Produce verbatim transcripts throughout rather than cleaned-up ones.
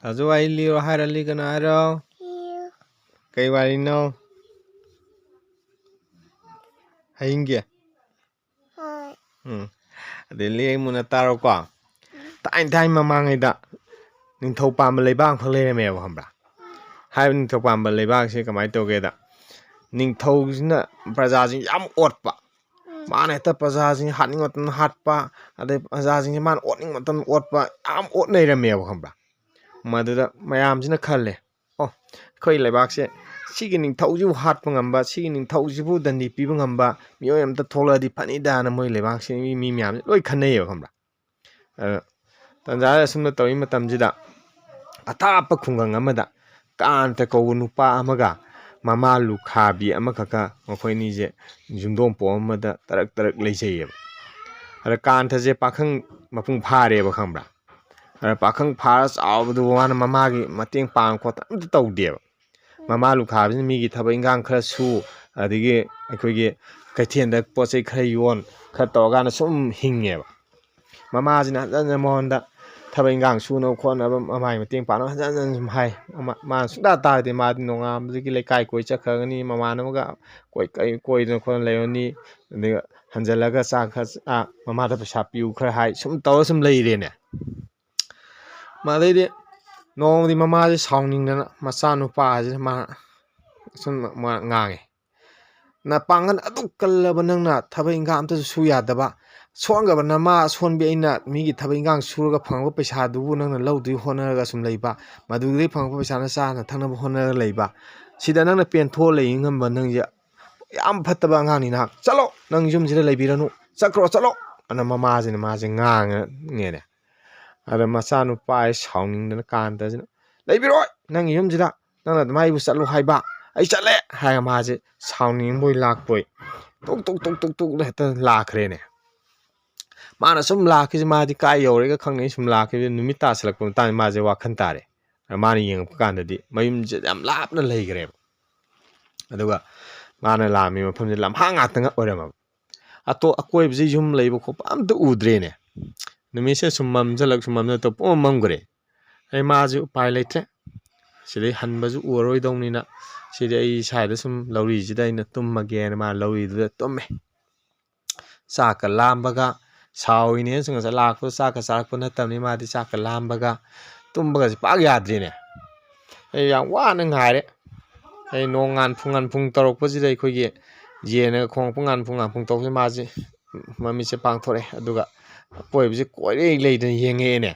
ꯍꯧꯖꯤꯛ ꯋꯥꯔꯤ ꯂꯤꯔꯣ ꯍꯥꯏꯔꯣ, ꯂꯤꯒꯅꯨ ꯍꯥꯏꯔꯣ? ꯀꯩ ꯋꯥꯔꯤꯅꯣ? ꯍꯌꯦꯡꯒꯤ? ꯎꯝ꯫ ꯑꯗꯩ ꯂꯤꯔ ꯃꯨꯟꯅ ꯇꯥꯔꯣꯀꯣ꯫ ꯊꯥꯏꯅ ꯊꯥꯏꯅ ꯃꯃꯥꯡꯉꯩꯗ ꯅꯤꯡꯊꯧ ꯄꯥꯟꯕ ꯂꯩꯕꯥꯛ ꯑꯃꯈꯛ ꯂꯩꯔꯝꯃꯦꯕ, ꯈꯪꯕ꯭ꯔꯥ? ꯍꯥꯏꯔꯤꯕ ꯅꯤꯡꯊꯧ ꯄꯥꯟꯕ ꯂꯩꯕꯥꯛꯁꯦ ꯀꯃꯥꯏꯅ ꯇꯧꯒꯦꯗ, ꯅꯤꯡꯊꯧꯁꯤꯅ ꯄ꯭ꯔꯖꯥꯁꯤꯡ ꯌꯥꯝ ꯑꯣꯠꯄ꯫ ꯃꯥꯅ ꯍꯦꯛꯇ ꯄ꯭ꯔꯖꯥꯁꯤꯡ ꯍꯥꯠꯅꯤꯡꯕ ꯃꯇꯝꯗ ꯍꯥꯠꯄ, ꯑꯗꯩ ꯄ꯭ꯔꯖꯥꯁꯤꯡꯁꯦ ꯃꯥꯅ ꯑꯣꯠꯅꯤꯡꯕ ꯃꯇꯝꯗ ꯑꯣꯠꯄ, ꯌꯥꯝ ꯑꯣꯠꯅꯩꯔꯝꯃꯦꯕ, ꯈꯪꯕ꯭ꯔꯥ? ꯃꯗꯨꯗ ꯃꯌꯥꯝꯁꯤꯅ ꯈꯜꯂꯦ, "ꯑꯣ, ꯑꯩꯈꯣꯏ ꯂꯩꯕꯥꯛꯁꯦ ꯁꯤꯒꯤ ꯅꯤꯡꯊꯧꯁꯤꯕꯨ ꯍꯥꯠꯄ ꯉꯝꯕ, ꯁꯤꯒꯤ ꯅꯤꯡꯊꯧꯁꯤꯕꯨ ꯗꯟꯗꯤ ꯄꯤꯕ ꯉꯝꯕ ꯃꯤꯑꯣꯏ ꯑꯃꯇ ꯊꯣꯛꯂꯛꯑꯗꯤ ꯐꯅꯤꯗꯥꯅ" ꯃꯣꯏ ꯂꯩꯕꯥꯛꯁꯤꯒꯤ ꯃꯤ ꯃꯌꯥꯝꯁꯦ ꯂꯣꯏ ꯈꯟꯅꯩꯌꯦꯕ, ꯈꯪꯕ꯭ꯔꯥ? ꯑꯗ ꯇꯟꯖꯥ ꯑꯁꯨꯝꯅ ꯇꯧꯔꯤ ꯃꯇꯝꯁꯤꯗ, ꯑꯊꯥꯞꯄ ꯈꯨꯡꯒꯪ ꯑꯃꯗ ꯀꯥꯟꯇ ꯀꯧꯕ ꯅꯨꯄꯥ ꯑꯃꯒ ꯃꯃꯥ ꯂꯨꯈꯥꯕꯤ ꯑꯃꯈꯛꯀ, ꯃꯈꯣꯏ ꯑꯅꯤꯁꯦ ꯌꯨꯝꯊꯣꯡ ꯄꯣꯛ ꯑꯃꯗ ꯇꯔꯛ ꯇꯔꯛ ꯂꯩꯖꯩꯌꯦꯕ꯫ ꯑꯗ ꯀꯥꯟꯇꯁꯦ ꯄꯥꯈꯪ ꯃꯄꯨꯡ ꯐꯥꯔꯦꯕ, ꯈꯪꯕ꯭ꯔꯥ? ꯑꯗ ꯄꯥꯈꯪ ꯐꯥꯔ ꯆꯥꯎꯕꯗꯨ ꯃꯥꯅ ꯃꯃꯥꯒꯤ ꯃꯇꯦꯡ ꯄꯥꯡ ꯈꯣꯠꯇꯅ ꯑꯝꯇ ꯇꯧꯗꯦꯕ꯫ ꯃꯃꯥ ꯂꯨꯈꯥꯕꯤꯁꯤꯅ ꯃꯤꯒꯤ ꯊꯕꯛ ꯏꯟꯈꯥꯡ ꯈꯔ ꯁꯨ, ꯑꯗꯒꯤ ꯑꯩꯈꯣꯏꯒꯤ ꯀꯩꯊꯦꯜꯗ ꯄꯣꯠ ꯆꯩ ꯈꯔ ꯌꯣꯟ, ꯈꯔ ꯇꯧꯔꯀꯥꯟꯗ ꯁꯨꯝ ꯍꯤꯡꯉꯦꯕ꯫ ꯃꯃꯥꯁꯤꯅ ꯍꯟꯖꯟ ꯍꯟꯖꯟ ꯃꯉꯣꯟꯗ ꯊꯕꯛ ꯏꯟꯈꯥꯡ ꯁꯨꯅꯕ ꯈꯣꯠꯅꯕ, ꯃꯃꯥꯒꯤ ꯃꯇꯦꯡ ꯄꯥꯡꯅꯕ ꯍꯟꯖꯟ ꯍꯟꯖꯟ ꯁꯨꯝ ꯍꯥꯏ꯫ ꯃꯃꯥ-, ꯃꯥꯅ ꯁꯨꯡꯇꯥ ꯇꯥꯗꯦ꯫ ꯃꯥꯗꯤ ꯅꯣꯡꯉꯥꯟꯕꯗꯒꯤ ꯂꯩꯀꯥꯏ ꯀꯣꯏ ꯆꯠꯈ꯭ꯔꯒꯅꯤ, ꯃꯃꯥꯟꯅꯕꯒ ꯀꯣꯏ-, ꯀꯩ-, ꯀꯣꯏꯗꯅ ꯈꯣꯠꯇꯅ ꯂꯩꯔꯅꯤ꯫ ꯑꯗꯨꯒ ꯍꯟꯖꯜꯂꯒ ꯆꯥꯛ ꯈꯔ ꯆꯥ, ꯃꯃꯥꯗ ꯄꯩꯁꯥ ꯄꯤꯌꯨ ꯈꯔ ꯍꯥꯏ, ꯁꯨꯝ ꯇꯧꯔ ꯁꯨꯝ ꯂꯩꯔꯦꯅꯦ꯫ ꯃꯗꯩꯗꯤ ꯅꯣꯡꯃꯗꯤ ꯃꯃꯥꯁꯦ ꯁꯥꯎꯅꯤꯡꯗꯅ ꯃꯆꯥꯅꯨꯄꯥꯁꯤꯗ ꯃꯥ ꯁꯨꯝ ꯃꯥ ꯉꯥꯡꯉꯦ, "ꯅꯄꯥꯡꯒꯜ ꯑꯗꯨꯛ ꯀꯜꯂꯕ ꯅꯪꯅ ꯊꯕꯛ ꯏꯟꯈꯥꯡ ꯑꯝꯇꯁꯨ ꯁꯨ ꯌꯥꯗꯕ, ꯁꯣꯟꯈ꯭ꯔꯕ ꯅꯃꯥ ꯑꯁꯣꯟꯕꯤ ꯑꯩꯅ ꯃꯤꯒꯤ ꯊꯕꯛ ꯏꯟꯈꯥꯡ ꯁꯨꯔꯒ ꯐꯪꯉꯛꯄ ꯄꯩꯁꯥꯗꯨꯕꯨ ꯅꯪꯅ ꯂꯧꯗꯨꯒꯤ ꯍꯣꯠꯅꯔꯒ ꯁꯨꯝ ꯂꯩꯕ, ꯃꯗꯨꯗꯒꯤ ꯐꯪꯉꯛꯄ ꯄꯩꯁꯥꯅ ꯆꯥꯅ ꯊꯛꯅꯕ ꯍꯣꯠꯅꯔꯒ ꯂꯩꯕ, ꯁꯤꯗ ꯅꯪꯅ ꯄꯦꯟꯊꯣꯛꯑ ꯂꯩ ꯉꯝꯕ ꯅꯪꯁꯦ ꯌꯥꯝ ꯐꯠꯇꯕ ꯑꯉꯥꯡꯅꯤ ꯅꯍꯥꯛ꯫ ꯆꯠꯂꯣ, ꯅꯪ ꯌꯨꯝꯁꯤꯗ ꯂꯩꯕꯤꯔꯅꯨ, ꯆꯠꯈ꯭ꯔꯣ, ꯆꯠꯂꯣ!" ꯑꯅ ꯃꯃꯥꯁꯤꯅ ꯃꯥꯁꯦ ꯉꯥꯡꯉꯦꯅꯦ꯫ ꯑꯗ ꯃꯆꯥꯅꯨꯄꯥ ꯁꯥꯎꯅꯤꯡꯗꯅ ꯀꯥꯟꯇꯁꯤꯅ, "ꯂꯩꯕꯤꯔꯣꯏ ꯅꯪꯒꯤ ꯌꯨꯝꯁꯤꯗ, ꯅꯪꯅ ꯑꯗꯨꯃꯥꯏꯅ ꯆꯠꯂꯨ ꯍꯥꯏꯕ, ꯑꯩ ꯆꯠꯂꯦ!" ꯍꯥꯏꯔꯒ ꯃꯥꯁꯦ ꯁꯥꯎꯅꯤꯡꯕꯣꯏ ꯂꯥꯛꯄꯣꯏ ꯇꯨꯛ ꯇꯨꯛ ꯇꯨꯛ ꯇꯨꯛ ꯇꯨꯛ ꯍꯦꯛꯇ ꯂꯥꯛꯈ꯭ꯔꯦꯅꯦ꯫ ꯃꯥꯅ ꯁꯨꯝ ꯂꯥꯛꯈꯤꯁꯦ, ꯃꯥꯗꯤ ꯀꯥꯏ ꯌꯧꯔꯦꯒ ꯈꯪꯗꯦ, ꯁꯨꯝ ꯂꯥꯛꯈꯤꯕꯁꯦ, ꯅꯨꯃꯤꯠ ꯇꯥꯁꯜꯂꯛꯄ ꯃꯇꯥꯡꯗ ꯃꯥꯁꯦ ꯋꯥꯈꯜ ꯇꯥꯔꯦ꯫ ꯑꯗ ꯃꯥꯅ ꯌꯦꯡꯉꯛꯄ ꯀꯥꯟꯗꯗꯤ ꯃꯌꯨꯝꯁꯦ ꯌꯥꯝ ꯂꯥꯞꯅ ꯂꯩꯈ꯭ꯔꯦꯕ꯫ ꯑꯗꯨꯒ ꯃꯥꯅ ꯂꯥꯛꯑꯝꯃꯤ ꯃꯐꯝꯁꯦ ꯂꯝꯍꯥꯡ ꯉꯥꯛꯇ ꯑꯣꯏꯔꯝꯃꯕ꯫ ꯑꯇꯣ-, ꯑꯀꯣꯏꯕꯁꯦ ꯌꯨꯝ ꯂꯩꯕ ꯈꯣꯠꯄ ꯑꯝꯇ ꯎꯗ꯭ꯔꯦꯅꯦ꯫ ꯅꯨꯃꯤꯠꯁꯦ ꯁꯨꯝ ꯃꯝꯁꯤꯜꯂꯛ, ꯁꯨꯝ ꯃꯝꯁꯤꯜꯂꯛ ꯄꯨꯡꯃꯝ ꯃꯝꯈ꯭ꯔꯦ꯫ ꯑꯩ ꯃꯥꯁꯦ ꯎꯄꯥꯏ ꯂꯩꯇ꯭ꯔꯦ, ꯁꯤꯗꯩ ꯍꯟꯕꯁꯨ ꯎꯔꯔꯣꯏꯗꯧꯅꯤꯅ, ꯁꯤꯗꯤ ꯑꯩ ꯁ꯭ꯋꯥꯏꯗ ꯁꯨꯝ ꯂꯧꯔꯤꯁꯤꯗ ꯑꯩꯅ ꯇꯨꯝꯃꯒꯦꯅ ꯃꯥ ꯂꯧꯔꯤꯗꯨꯗ ꯇꯨꯝꯃꯦ꯫ ꯆꯥꯛꯀ ꯂꯥꯝꯕꯒ, ꯁꯥꯎꯔꯤꯅꯦꯅꯁꯨ ꯉꯁꯥꯏ ꯂꯥꯛꯄꯗ ꯆꯥꯛꯀ ꯆꯥꯔꯛꯄ ꯅꯠꯇꯕꯅꯤ, ꯃꯥꯗꯤ ꯆꯥꯛꯀ ꯂꯥꯝꯕꯒ ꯇꯨꯝꯕꯒꯁꯦ ꯄꯥꯛ ꯌꯥꯗ꯭ꯔꯤꯅꯦ꯫ ꯑꯩ ꯌꯥꯝ ꯋꯥꯅ ꯉꯥꯏꯔꯦ꯫ ꯑꯩ ꯅꯣꯡ ꯉꯥꯟꯐꯨꯡ ꯉꯥꯟꯐꯨꯡ ꯇꯧꯔꯛꯄꯁꯤꯗ ꯑꯩꯈꯣꯏꯒꯤ ꯌꯦꯟꯅꯒ ꯈꯣꯡꯉꯛꯄ ꯉꯥꯟꯐꯨꯡ ꯉꯥꯟꯐꯨꯡ ꯇꯧꯕꯁꯤꯗ ꯃꯥꯁꯦ ꯃꯃꯤꯠꯁꯦ ꯄꯥꯡꯊꯣꯔꯛꯑꯦ, ꯑꯗꯨꯒ ꯑꯀꯣꯏꯕꯁꯦ ꯀꯣꯏꯔꯦ ꯂꯩꯗꯅ ꯌꯦꯡꯉꯛꯑꯦꯅꯦ꯫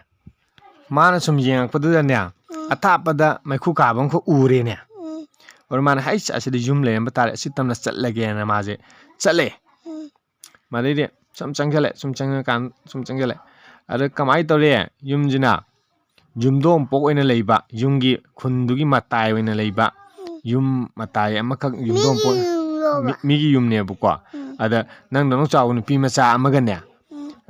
ꯃꯥꯅ ꯁꯨꯝ ꯌꯦꯡꯉꯛꯄꯗꯨꯗꯅꯦ, ꯑꯊꯥꯞꯄꯗ ꯃꯩꯈꯨ ꯀꯥꯕ ꯑꯃꯈꯛ ꯎꯔꯦꯅꯦ꯫ ꯑꯗꯨ ꯃꯥꯅ, "ꯍꯩꯁ, ꯑꯁꯤꯗꯤ ꯌꯨꯝ ꯂꯩꯔꯝꯕ ꯇꯥꯔꯦ, ꯑꯁꯤ ꯇꯝꯅ ꯆꯠꯂꯒꯦꯅ" ꯃꯥꯁꯦ ꯆꯠꯂꯦ꯫ ꯃꯗꯩꯗꯤ ꯁꯨꯝ ꯆꯪꯁꯤꯜꯂꯦ, ꯁꯨꯝ ꯆꯪꯉꯀꯥꯟ ꯁꯨꯝ ꯆꯪꯁꯤꯜꯂꯦ꯫ ꯑꯗ ꯀꯃꯥꯏꯅ ꯇꯧꯔꯦ? ꯌꯨꯝꯁꯤꯅ ꯌꯨꯝꯗꯣꯡꯄꯣꯛ ꯑꯣꯏꯅ ꯂꯩꯕ, ꯌꯨꯝꯒꯤ ꯈꯨꯟꯗꯨꯒꯤ ꯃꯇꯥꯏ ꯑꯣꯏꯅ ꯂꯩꯕ, ꯌꯨꯝ ꯃꯇꯥꯏ ꯑꯃꯈꯛ ꯌꯨꯝꯗꯣꯡꯄꯣꯛ, ꯃꯤꯒꯤ ꯌꯨꯝꯅꯦꯕꯀꯣ꯫ ꯑꯗ ꯅꯪꯗꯧꯅ ꯆꯥꯎꯕ ꯅꯨꯄꯤ ꯃꯆꯥ ꯑꯃꯒꯅꯦ,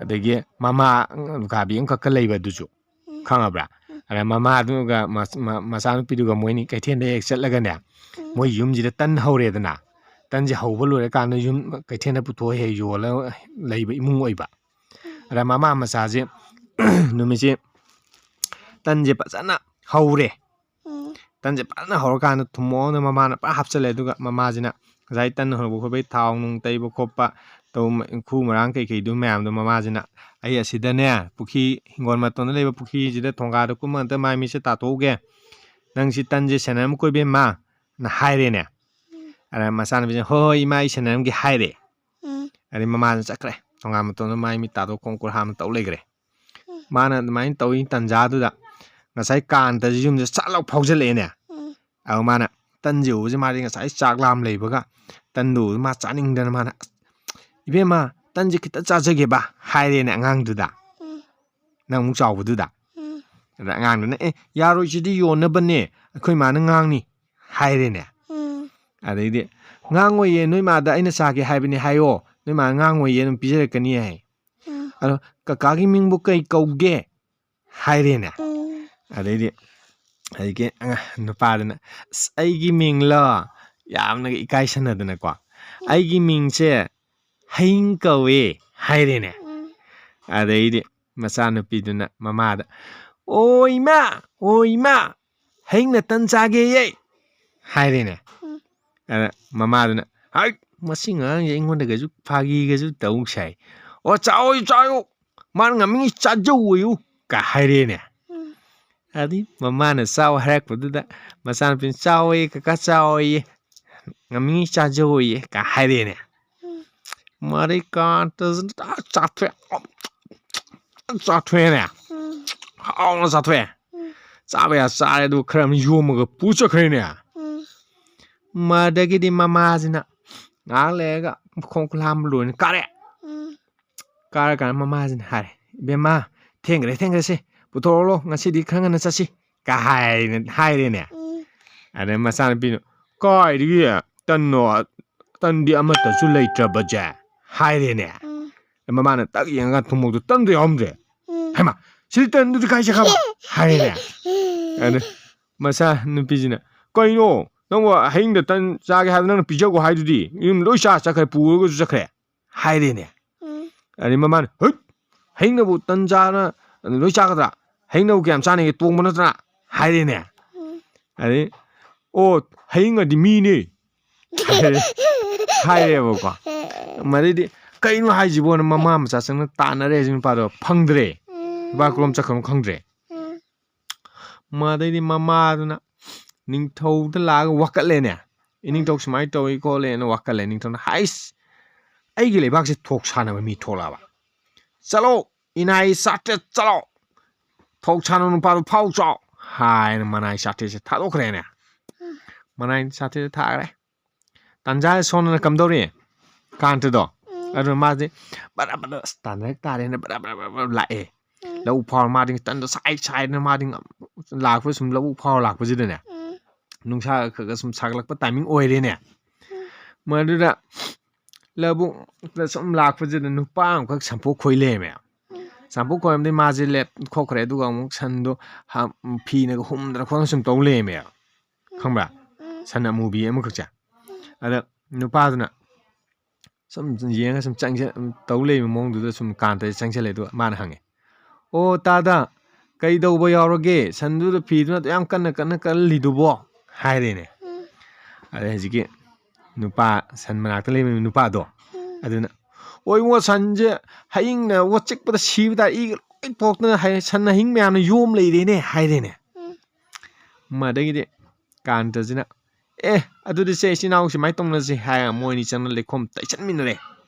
ꯑꯗꯒꯤ ꯃꯃꯥ ꯎꯈꯥꯕꯤ ꯑꯃꯈꯛꯀ ꯂꯩꯕ ꯑꯗꯨꯁꯨ, ꯈꯪꯉꯕ꯭ꯔꯥ? ꯑꯗ ꯃꯃꯥꯗꯨꯒ ꯃꯆꯥꯅꯨꯄꯤꯗꯨꯒ ꯃꯣꯏꯅꯤ ꯀꯩꯊꯦꯜꯗ ꯍꯦꯛ ꯆꯠꯂꯒꯅꯦ, ꯃꯣꯏ ꯌꯨꯝꯁꯤꯗ ꯇꯟ ꯍꯧꯔꯦꯗꯅ, ꯇꯟꯁꯦ ꯍꯧꯕ ꯂꯣꯏꯔꯀꯥꯟꯗ ꯌꯨꯝ ꯀꯩꯊꯦꯜꯗ ꯄꯨꯊꯣꯛꯑ ꯍꯦꯛ ꯌꯣꯜꯂ ꯂꯩꯕ ꯏꯃꯨꯡ ꯑꯣꯏꯕ꯫ ꯑꯗ ꯃꯃꯥ ꯃꯆꯥꯁꯦ ꯅꯨꯃꯤꯠꯁꯦ ꯇꯟꯁꯦ ꯐꯖꯅ ꯍꯧꯔꯦ꯫ ꯇꯟꯁꯦ ꯐꯖꯅ ꯍꯧꯔꯀꯥꯟꯗ ꯊꯨꯝꯃꯣꯛ ꯑꯃꯗ ꯃꯃꯥꯅ ꯄꯨꯔꯥ ꯍꯥꯞꯆꯜꯂꯦ꯫ ꯑꯗꯨꯒ ꯃꯃꯥꯁꯤꯅ ꯉꯁꯥꯏ ꯇꯟ ꯍꯧꯕ ꯈꯣꯠꯄꯒꯤ ꯊꯥꯎ ꯅꯨꯡ ꯇꯩꯕ ꯈꯣꯠꯄ, ꯇꯧ-, ꯃꯈꯨ ꯃꯔꯥꯡ ꯀꯩꯀꯩꯗꯨ ꯃꯌꯥꯝꯗꯣ ꯃꯃꯥꯁꯤꯅ, "ꯑꯩ ꯑꯁꯤꯗꯅꯦ, ꯄꯨꯈ꯭ꯔꯤ, ꯍꯤꯡꯒꯣꯜ ꯃꯇꯣꯟꯗ ꯂꯩꯕ ꯄꯨꯈ꯭ꯔꯤꯁꯤꯗ ꯊꯣꯡꯒꯥꯗ ꯀꯨꯝꯃ ꯑꯝꯇ ꯃꯥꯏ ꯃꯤꯠꯁꯦ ꯇꯥꯊꯣꯛꯎꯒꯦ꯫ ꯅꯪ ꯁꯤ ꯇꯟꯁꯦ ꯁꯦꯟꯅꯔꯝꯃꯨꯀꯣ ꯏꯕꯦꯝꯃ"ꯅ ꯍꯥꯏꯔꯦꯅꯦ꯫ ꯑꯗ ꯃꯆꯥꯅꯨꯄꯤꯁꯤꯅ, "ꯍꯣꯏ, ꯍꯣꯏ, ꯏꯃꯥ, ꯑꯩ ꯁꯦꯟꯅꯔꯝꯒꯦ" ꯍꯥꯏꯔꯦ꯫ ꯑꯗꯩ ꯃꯃꯥꯁꯤꯅ ꯆꯠꯈ꯭ꯔꯦ꯫ ꯊꯣꯡꯒꯥ ꯃꯇꯣꯟꯗ ꯃꯥꯏ ꯃꯤꯠ ꯇꯥꯊꯣꯛ ꯈꯣꯡ ꯈꯨꯠ ꯍꯥꯝꯃ ꯇꯧ ꯂꯩꯈ꯭ꯔꯦ꯫ ꯃꯥꯅ ꯑꯗꯨꯃꯥꯏꯅ ꯇꯧꯔꯤ ꯇꯟꯖꯥꯗꯨꯗ ꯉꯁꯥꯏ ꯀꯥꯟꯇꯁꯤ ꯌꯨꯝꯁꯤꯗ ꯆꯥꯛ ꯂꯥꯎ ꯐꯥꯎꯖꯜꯂꯛꯑꯦꯅꯦ꯫ ꯑꯗꯨ ꯃꯥꯅ ꯇꯟꯁꯦ ꯎꯕꯁꯦ ꯃꯥꯗꯤ ꯉꯁꯥꯏ ꯆꯥꯛ ꯂꯥꯝ ꯂꯩꯕꯒ ꯇꯟꯗꯣ ꯎꯕꯗ ꯃꯥ ꯆꯥꯅꯤꯡꯗꯅ ꯃꯥꯅ, "ꯑꯁ, ꯏꯕꯦꯝꯃ, ꯇꯟꯁꯦ ꯈꯤꯇ ꯆꯥꯖꯒꯦꯕ" ꯍꯥꯏꯔꯦꯅꯦ ꯑꯉꯥꯡꯗꯨꯗ꯫ ꯅꯪ ꯑꯃꯨꯛ ꯆꯥꯎꯕꯗꯨꯗ꯫ ꯑꯗ ꯑꯉꯥꯡꯗꯨꯅ, "ꯑꯦ, ꯌꯥꯔꯣꯏ, ꯁꯤꯗꯤ ꯌꯣꯟꯅꯕꯅꯦ, ꯑꯩꯈꯣꯏ ꯃꯥꯅ ꯉꯥꯡꯅꯤ" ꯍꯥꯏꯔꯦꯅꯦ꯫ ꯑꯗꯩꯗꯤ, "ꯉꯥꯡꯉꯣꯏꯌꯦ, ꯅꯣꯏ ꯃꯥꯗ ꯑꯩꯅ ꯆꯥꯒꯦ ꯍꯥꯏꯕꯅꯦ ꯍꯥꯏꯌꯣ, ꯅꯣꯏ ꯃꯥꯅ ꯉꯥꯡꯉꯣꯏꯌꯦ, ꯑꯗꯨꯝ ꯄꯤꯖꯔꯛꯀꯅꯤ" ꯍꯥꯏ꯫ ꯑꯗꯣ, "ꯀꯀꯥꯒꯤ ꯃꯤꯡꯕꯨ ꯀꯩ ꯀꯧꯒꯦ?" ꯍꯥꯏꯔꯦꯅꯦ꯫ ꯑꯗꯩꯗꯤ ꯍꯧꯖꯤꯛꯀꯤ ꯑꯉꯥꯡ ꯅꯨꯄꯥꯗꯨꯅ, "ꯑꯁ, ꯑꯩꯒꯤ ꯃꯤꯡꯂꯣ?" ꯌꯥꯝꯅꯒ ꯏꯀꯥꯏꯁꯟꯅꯗꯅꯀꯣ, "ꯑꯩꯒꯤ ꯃꯤꯡꯁꯦ ꯍꯌꯤꯡ ꯀꯧꯋꯦ" ꯍꯥꯏꯔꯦꯅꯦ꯫ ꯑꯗꯩꯗꯤ ꯃꯆꯥꯅꯨꯄꯤꯗꯨꯅ ꯃꯃꯥꯗ, "ꯑꯣ ꯏꯃꯥ, ꯑꯣ ꯏꯃꯥ, ꯍꯌꯦꯡꯅ ꯇꯟ ꯆꯥꯒꯦꯌꯦ" ꯍꯥꯏꯔꯦꯅꯦ꯫ ꯎꯝ꯫ ꯑꯗ ꯃꯃꯥꯗꯨꯅ, "ꯍꯥꯏ, ꯃꯁꯤ ꯑꯉꯥꯡꯁꯦ ꯑꯩꯉꯣꯟꯗꯒꯁꯨ ꯐꯥꯒꯤꯒꯁꯨ ꯇꯧ ꯁꯥꯏ꯫ ꯑꯣ, ꯆꯥꯎ, ꯆꯥꯎ, ꯃꯥꯅ ꯉꯝꯃꯤꯉꯩ ꯆꯥꯖꯧꯑꯣꯌꯨ" ꯀ ꯍꯥꯏꯔꯦꯅꯦ꯫ ꯎꯝ꯫ ꯑꯗꯩ ꯃꯃꯥꯅ ꯆꯥꯎ ꯍꯥꯏꯔꯛꯄꯗꯨꯗ ꯃꯆꯥꯅꯨꯄꯤꯅ, "ꯆꯥꯎꯑꯣꯌꯦ ꯀꯀꯥ, ꯆꯥꯎꯑꯣꯌꯦ, ꯉꯝꯃꯤꯉꯩ ꯆꯥꯖꯧꯑꯣꯌꯦ" ꯀ ꯍꯥꯏꯔꯦꯅꯦ꯫ ꯎꯝ꯫ ꯃꯔꯩ ꯀꯥꯟꯇꯁꯤꯅ ꯆꯥꯊꯣꯛꯑꯦ꯫ ꯆꯥꯊꯣꯛꯑꯦꯅꯦ꯫ ꯎꯝ꯫ ꯍꯥꯎꯅ ꯆꯥꯊꯣꯛꯑꯦ꯫ ꯎꯝ꯫ ꯆꯥꯕ ꯌꯥ ꯆꯥꯔꯦ, ꯑꯗꯨꯒ ꯈꯔ ꯑꯃ ꯌꯣꯝꯃꯒ ꯄꯨ ꯆꯠꯈ꯭ꯔꯦꯅꯦ꯫ ꯎꯝ꯫ ꯃꯗꯒꯤꯗꯤ ꯃꯃꯥꯁꯤꯅ ꯉꯥꯏꯍꯥꯛ ꯂꯩꯔꯒ ꯈꯣꯡ ꯈꯨꯂꯥꯝꯕ ꯂꯣꯏꯅ ꯀꯥꯔꯦ꯫ ꯎꯝ꯫ ꯀꯥꯔꯀꯥꯟꯗ ꯃꯃꯥꯁꯤꯅ ꯍꯥꯏꯔꯦ, "ꯏꯕꯦꯝꯃ, ꯊꯦꯡꯈ꯭ꯔꯦ, ꯊꯦꯡꯈ꯭ꯔꯦꯁꯦ, ꯄꯨꯊꯣꯔꯛꯂꯣ, ꯉꯁꯤꯗꯤ ꯈꯔ ꯉꯟꯅ ꯆꯠꯁꯤ" ꯀ ꯍꯥꯏꯅ ꯍꯥꯏꯔꯦꯅꯦ꯫ ꯎꯝ꯫ ꯑꯗꯩ ꯃꯆꯥꯅꯨꯄꯤꯅ, "ꯀꯥꯏꯗꯒꯤ ꯇꯟꯅꯣ? ꯇꯟꯗꯤ ꯑꯃꯠꯇꯁꯨ ꯂꯩꯇ꯭ꯔꯕꯁꯦ" ꯍꯥꯏꯔꯦꯅꯦ꯫ ꯎꯝ꯫ ꯃꯃꯥꯅ ꯇꯛ ꯌꯦꯡꯉꯒ ꯊꯨꯝꯃꯣꯛꯇꯣ ꯇꯟꯗꯣ ꯌꯥꯎꯔꯝꯗ꯭ꯔꯦ꯫ ꯎꯝ꯫ "ꯍꯩꯃꯥ, ꯁꯤꯗꯤ ꯇꯟꯗꯨꯗꯤ ꯀꯥꯏ ꯆꯠꯈ꯭ꯔꯕ?" ꯍꯥꯏꯔꯦꯅꯦ꯫ ꯑꯗ ꯃꯆꯥ ꯅꯨꯄꯤꯁꯤꯅ, "ꯀꯩꯅꯣ? ꯅꯪꯕꯨ ꯍꯌꯦꯡꯗ ꯇꯟ ꯆꯥꯒꯦ ꯍꯥꯏꯕ ꯅꯪꯅ ꯄꯤꯖꯒꯣ ꯍꯥꯏꯗꯨꯗꯤ? ꯌꯨꯝ ꯂꯣꯏ ꯆꯥ ꯆꯠꯈ꯭ꯔꯦ, ꯄꯨꯔꯒꯁꯨ ꯆꯠꯈ꯭ꯔꯦ" ꯍꯥꯏꯔꯦꯅꯦ꯫ ꯎꯝ꯫ ꯑꯗꯩ ꯃꯃꯥꯅ, "ꯍꯨꯠ! ꯍꯌꯦꯡꯅꯕꯨ ꯇꯟ ꯆꯥꯅ ꯂꯣꯏ ꯆꯥꯒꯗ꯭ꯔꯥ? ꯍꯌꯦꯡꯅꯕꯨ ꯀꯌꯥꯝ ꯆꯥꯅꯤꯒꯦ? ꯇꯣꯡꯕ ꯅꯠꯇ꯭ꯔꯥ?" ꯍꯥꯏꯔꯦꯅꯦ꯫ ꯎꯝ꯫ ꯑꯗꯩ, "ꯑꯣ, ꯍꯌꯦꯡꯅꯗꯤ ꯃꯤꯅꯦ" ꯍꯥꯏꯔꯦ-, ꯍꯥꯏꯔꯦꯕꯀꯣ꯫ ꯃꯗꯩꯗꯤ, "ꯀꯩꯅꯣ ꯍꯥꯏꯁꯤꯕꯣꯅ?" ꯃꯃꯥ ꯃꯆꯥ ꯆꯪꯅ ꯇꯥꯟꯅꯔꯦ, ꯍꯧꯖꯤꯛ ꯅꯨꯄꯥꯗꯣ ꯐꯪꯗ꯭ꯔꯦ꯫ ꯎꯝ꯫ ꯂꯨꯄꯥ ꯀꯔꯣꯝ ꯆꯠꯈ꯭ꯔꯕꯅꯣ ꯈꯪꯗ꯭ꯔꯦ꯫ ꯎꯝ꯫ ꯃꯗꯩꯗꯤ ꯃꯃꯥꯗꯨꯅ ꯅꯤꯡꯊꯧꯗ ꯂꯥꯛꯑꯒ ꯋꯥꯀꯠꯂꯦꯅꯦ꯫ "ꯏꯅꯤꯡꯊꯧ ꯁꯨꯃꯥꯏꯅ ꯇꯧꯏ ꯈꯣꯠꯂꯦꯅ" ꯋꯥꯀꯠꯂꯦ꯫ ꯅꯤꯡꯊꯧꯅ, "ꯍꯥꯏꯁ, ꯑꯩꯒꯤ ꯂꯩꯕꯥꯛꯁꯦ ꯊꯣꯛ ꯁꯥꯟꯅꯕ ꯃꯤ ꯊꯣꯛꯂꯛꯑꯕ? ꯆꯠꯂꯣ, ꯏꯅꯥꯏ ꯆꯥꯇ꯭ꯔꯦꯠ ꯆꯠꯂꯣ, ꯊꯣꯛ ꯁꯥꯟꯅꯕ ꯅꯨꯄꯥꯗꯣ ꯐꯥꯎ ꯆꯥꯎ" ꯍꯥꯏꯅ ꯃꯅꯥꯏ ꯆꯥꯇ꯭ꯔꯦꯠꯁꯦ ꯊꯥꯗꯣꯛꯈ꯭ꯔꯦꯅꯦ꯫ ꯃꯅꯥꯏ ꯆꯥꯇ꯭ꯔꯦꯠꯁꯦ ꯊꯥꯈ꯭ꯔꯦ꯫ ꯇꯥꯟꯖꯥ ꯁꯣꯝꯗꯅ ꯀꯝꯗꯧꯔꯤ? ꯀꯥꯟꯇꯗꯣ꯫ ꯎꯝ꯫ ꯑꯗꯨꯅ ꯃꯥꯗꯤ ꯕꯔꯥ ꯕꯔꯥ, ꯑꯁ, ꯇꯥꯟꯅꯔꯛ ꯇꯥꯔꯦꯅ ꯕꯔꯥ ꯕꯔꯥ ꯕꯔꯥ ꯕꯔꯥ ꯂꯥꯛꯑꯦ꯫ ꯎꯝ꯫ ꯂꯧ ꯐꯥꯎꯔ ꯃꯥꯗꯤ ꯇꯟꯗꯣ ꯁꯥꯏ ꯁꯥꯏꯗꯅ ꯃꯥꯗꯤ ꯉꯝ-, ꯂꯥꯛꯄ ꯁꯨꯝ ꯂꯧꯕꯨꯛ ꯐꯥꯎꯔ ꯂꯥꯛꯄꯁꯤꯗꯅꯦ꯫ ꯎꯝ꯫ ꯅꯨꯡꯁꯥ ꯈꯔ ꯈꯔ ꯁꯨꯝ ꯁꯥꯒꯠꯂꯛꯄ ꯇꯥꯏꯃꯤꯡ ꯑꯣꯏꯔꯦꯅꯦ꯫ ꯎꯝ꯫ ꯃꯗꯨꯗ ꯂꯧꯕꯨꯛꯇ ꯁꯨꯝ ꯂꯥꯛꯄꯁꯤꯗ ꯅꯨꯄꯥ ꯑꯃꯈꯛ ꯁꯝꯄꯣꯛ ꯈꯣꯏ ꯂꯩꯔꯝꯃꯦ꯫ ꯎꯝ꯫ ꯁꯝꯄꯣꯛ ꯈꯣꯏꯔꯝꯗꯩ ꯃꯥꯁꯦ ꯂꯦꯞ ꯈꯣꯠꯈ꯭ꯔꯦ, ꯑꯗꯨꯒ ꯑꯃꯨꯛ ꯁꯟꯗꯣ ꯍꯥ-, ꯐꯤꯅꯒ ꯍꯨꯝꯗꯅ ꯈꯣꯠꯇꯅ ꯁꯨꯝ ꯇꯧ ꯂꯩꯔꯝꯃꯦ꯫ ꯈꯪꯕ꯭ꯔꯥ? ꯎꯝ꯫ ꯁꯟ ꯑꯃꯨꯕꯤ ꯑꯃꯈꯛꯁꯦ꯫ ꯎꯝ꯫ ꯑꯗ ꯅꯨꯄꯥꯗꯨꯅ ꯁꯨꯝ ꯌꯦꯡꯉ ꯁꯨꯝ ꯆꯪꯁ-, ꯇꯧ ꯂꯩꯕ ꯃꯑꯣꯡꯗꯨꯗ ꯁꯨꯝ ꯀꯥꯟꯇꯁꯦ ꯆꯪꯁꯜꯂꯦ꯫ ꯑꯗꯨꯒ ꯃꯥꯅ ꯍꯪꯉꯦ, "ꯑꯣ, ꯇꯥꯗ, "ꯀꯩꯗꯧꯕ ꯌꯥꯎꯔꯒꯦ? ꯁꯟꯗꯨꯗ ꯐꯤꯗꯨꯅ ꯑꯗꯨ ꯌꯥꯝ ꯀꯟꯅ, ꯀꯟꯅ, ꯀꯟꯅ ꯂꯤꯗꯨꯕꯣ?" ꯍꯥꯏꯔꯦꯅꯦ꯫ ꯎꯝ꯫ ꯑꯗꯩ ꯍꯧꯖꯤꯛꯀꯤ ꯅꯨꯄꯥ, ꯁꯟ ꯃꯅꯥꯛꯇ ꯂꯩꯕ ꯅꯨꯄꯥꯗꯣ, ꯎꯝ꯫ ꯑꯗꯨꯅ, "ꯑꯣ ꯏꯕꯨꯡꯉꯣ, ꯁꯟꯁꯦ ꯍꯌꯤꯡꯅ ꯑꯣ ꯆꯤꯛꯄꯗ ꯁꯤꯕ ꯇꯥꯔꯦ, ꯏꯒ ꯂꯣꯏ ꯊꯣꯛꯇꯅ ꯍꯥꯏ-, ꯁꯟ ꯑꯍꯤꯡ ꯃꯌꯥꯝꯅ ꯌꯣꯝ ꯂꯩꯔꯦꯅꯦ" ꯍꯥꯏꯔꯦꯅꯦ꯫ ꯎꯝ꯫ ꯃꯗꯒꯤꯗꯤ ꯀꯥꯟꯇꯁꯤꯅ, "ꯑꯦ, ꯑꯗꯨꯗꯤ ꯁꯦ ꯏꯆꯤꯟ ꯏꯅꯥꯎ ꯁꯨꯃꯥꯏꯅ ꯇꯧꯅꯁꯦ" ꯍꯥꯏꯔꯒ ꯃꯣꯏ ꯑꯅꯤ ꯆꯪꯅ ꯂꯩꯈꯣꯝ ꯇꯩꯁꯟꯃꯤꯟꯅꯔꯦ꯫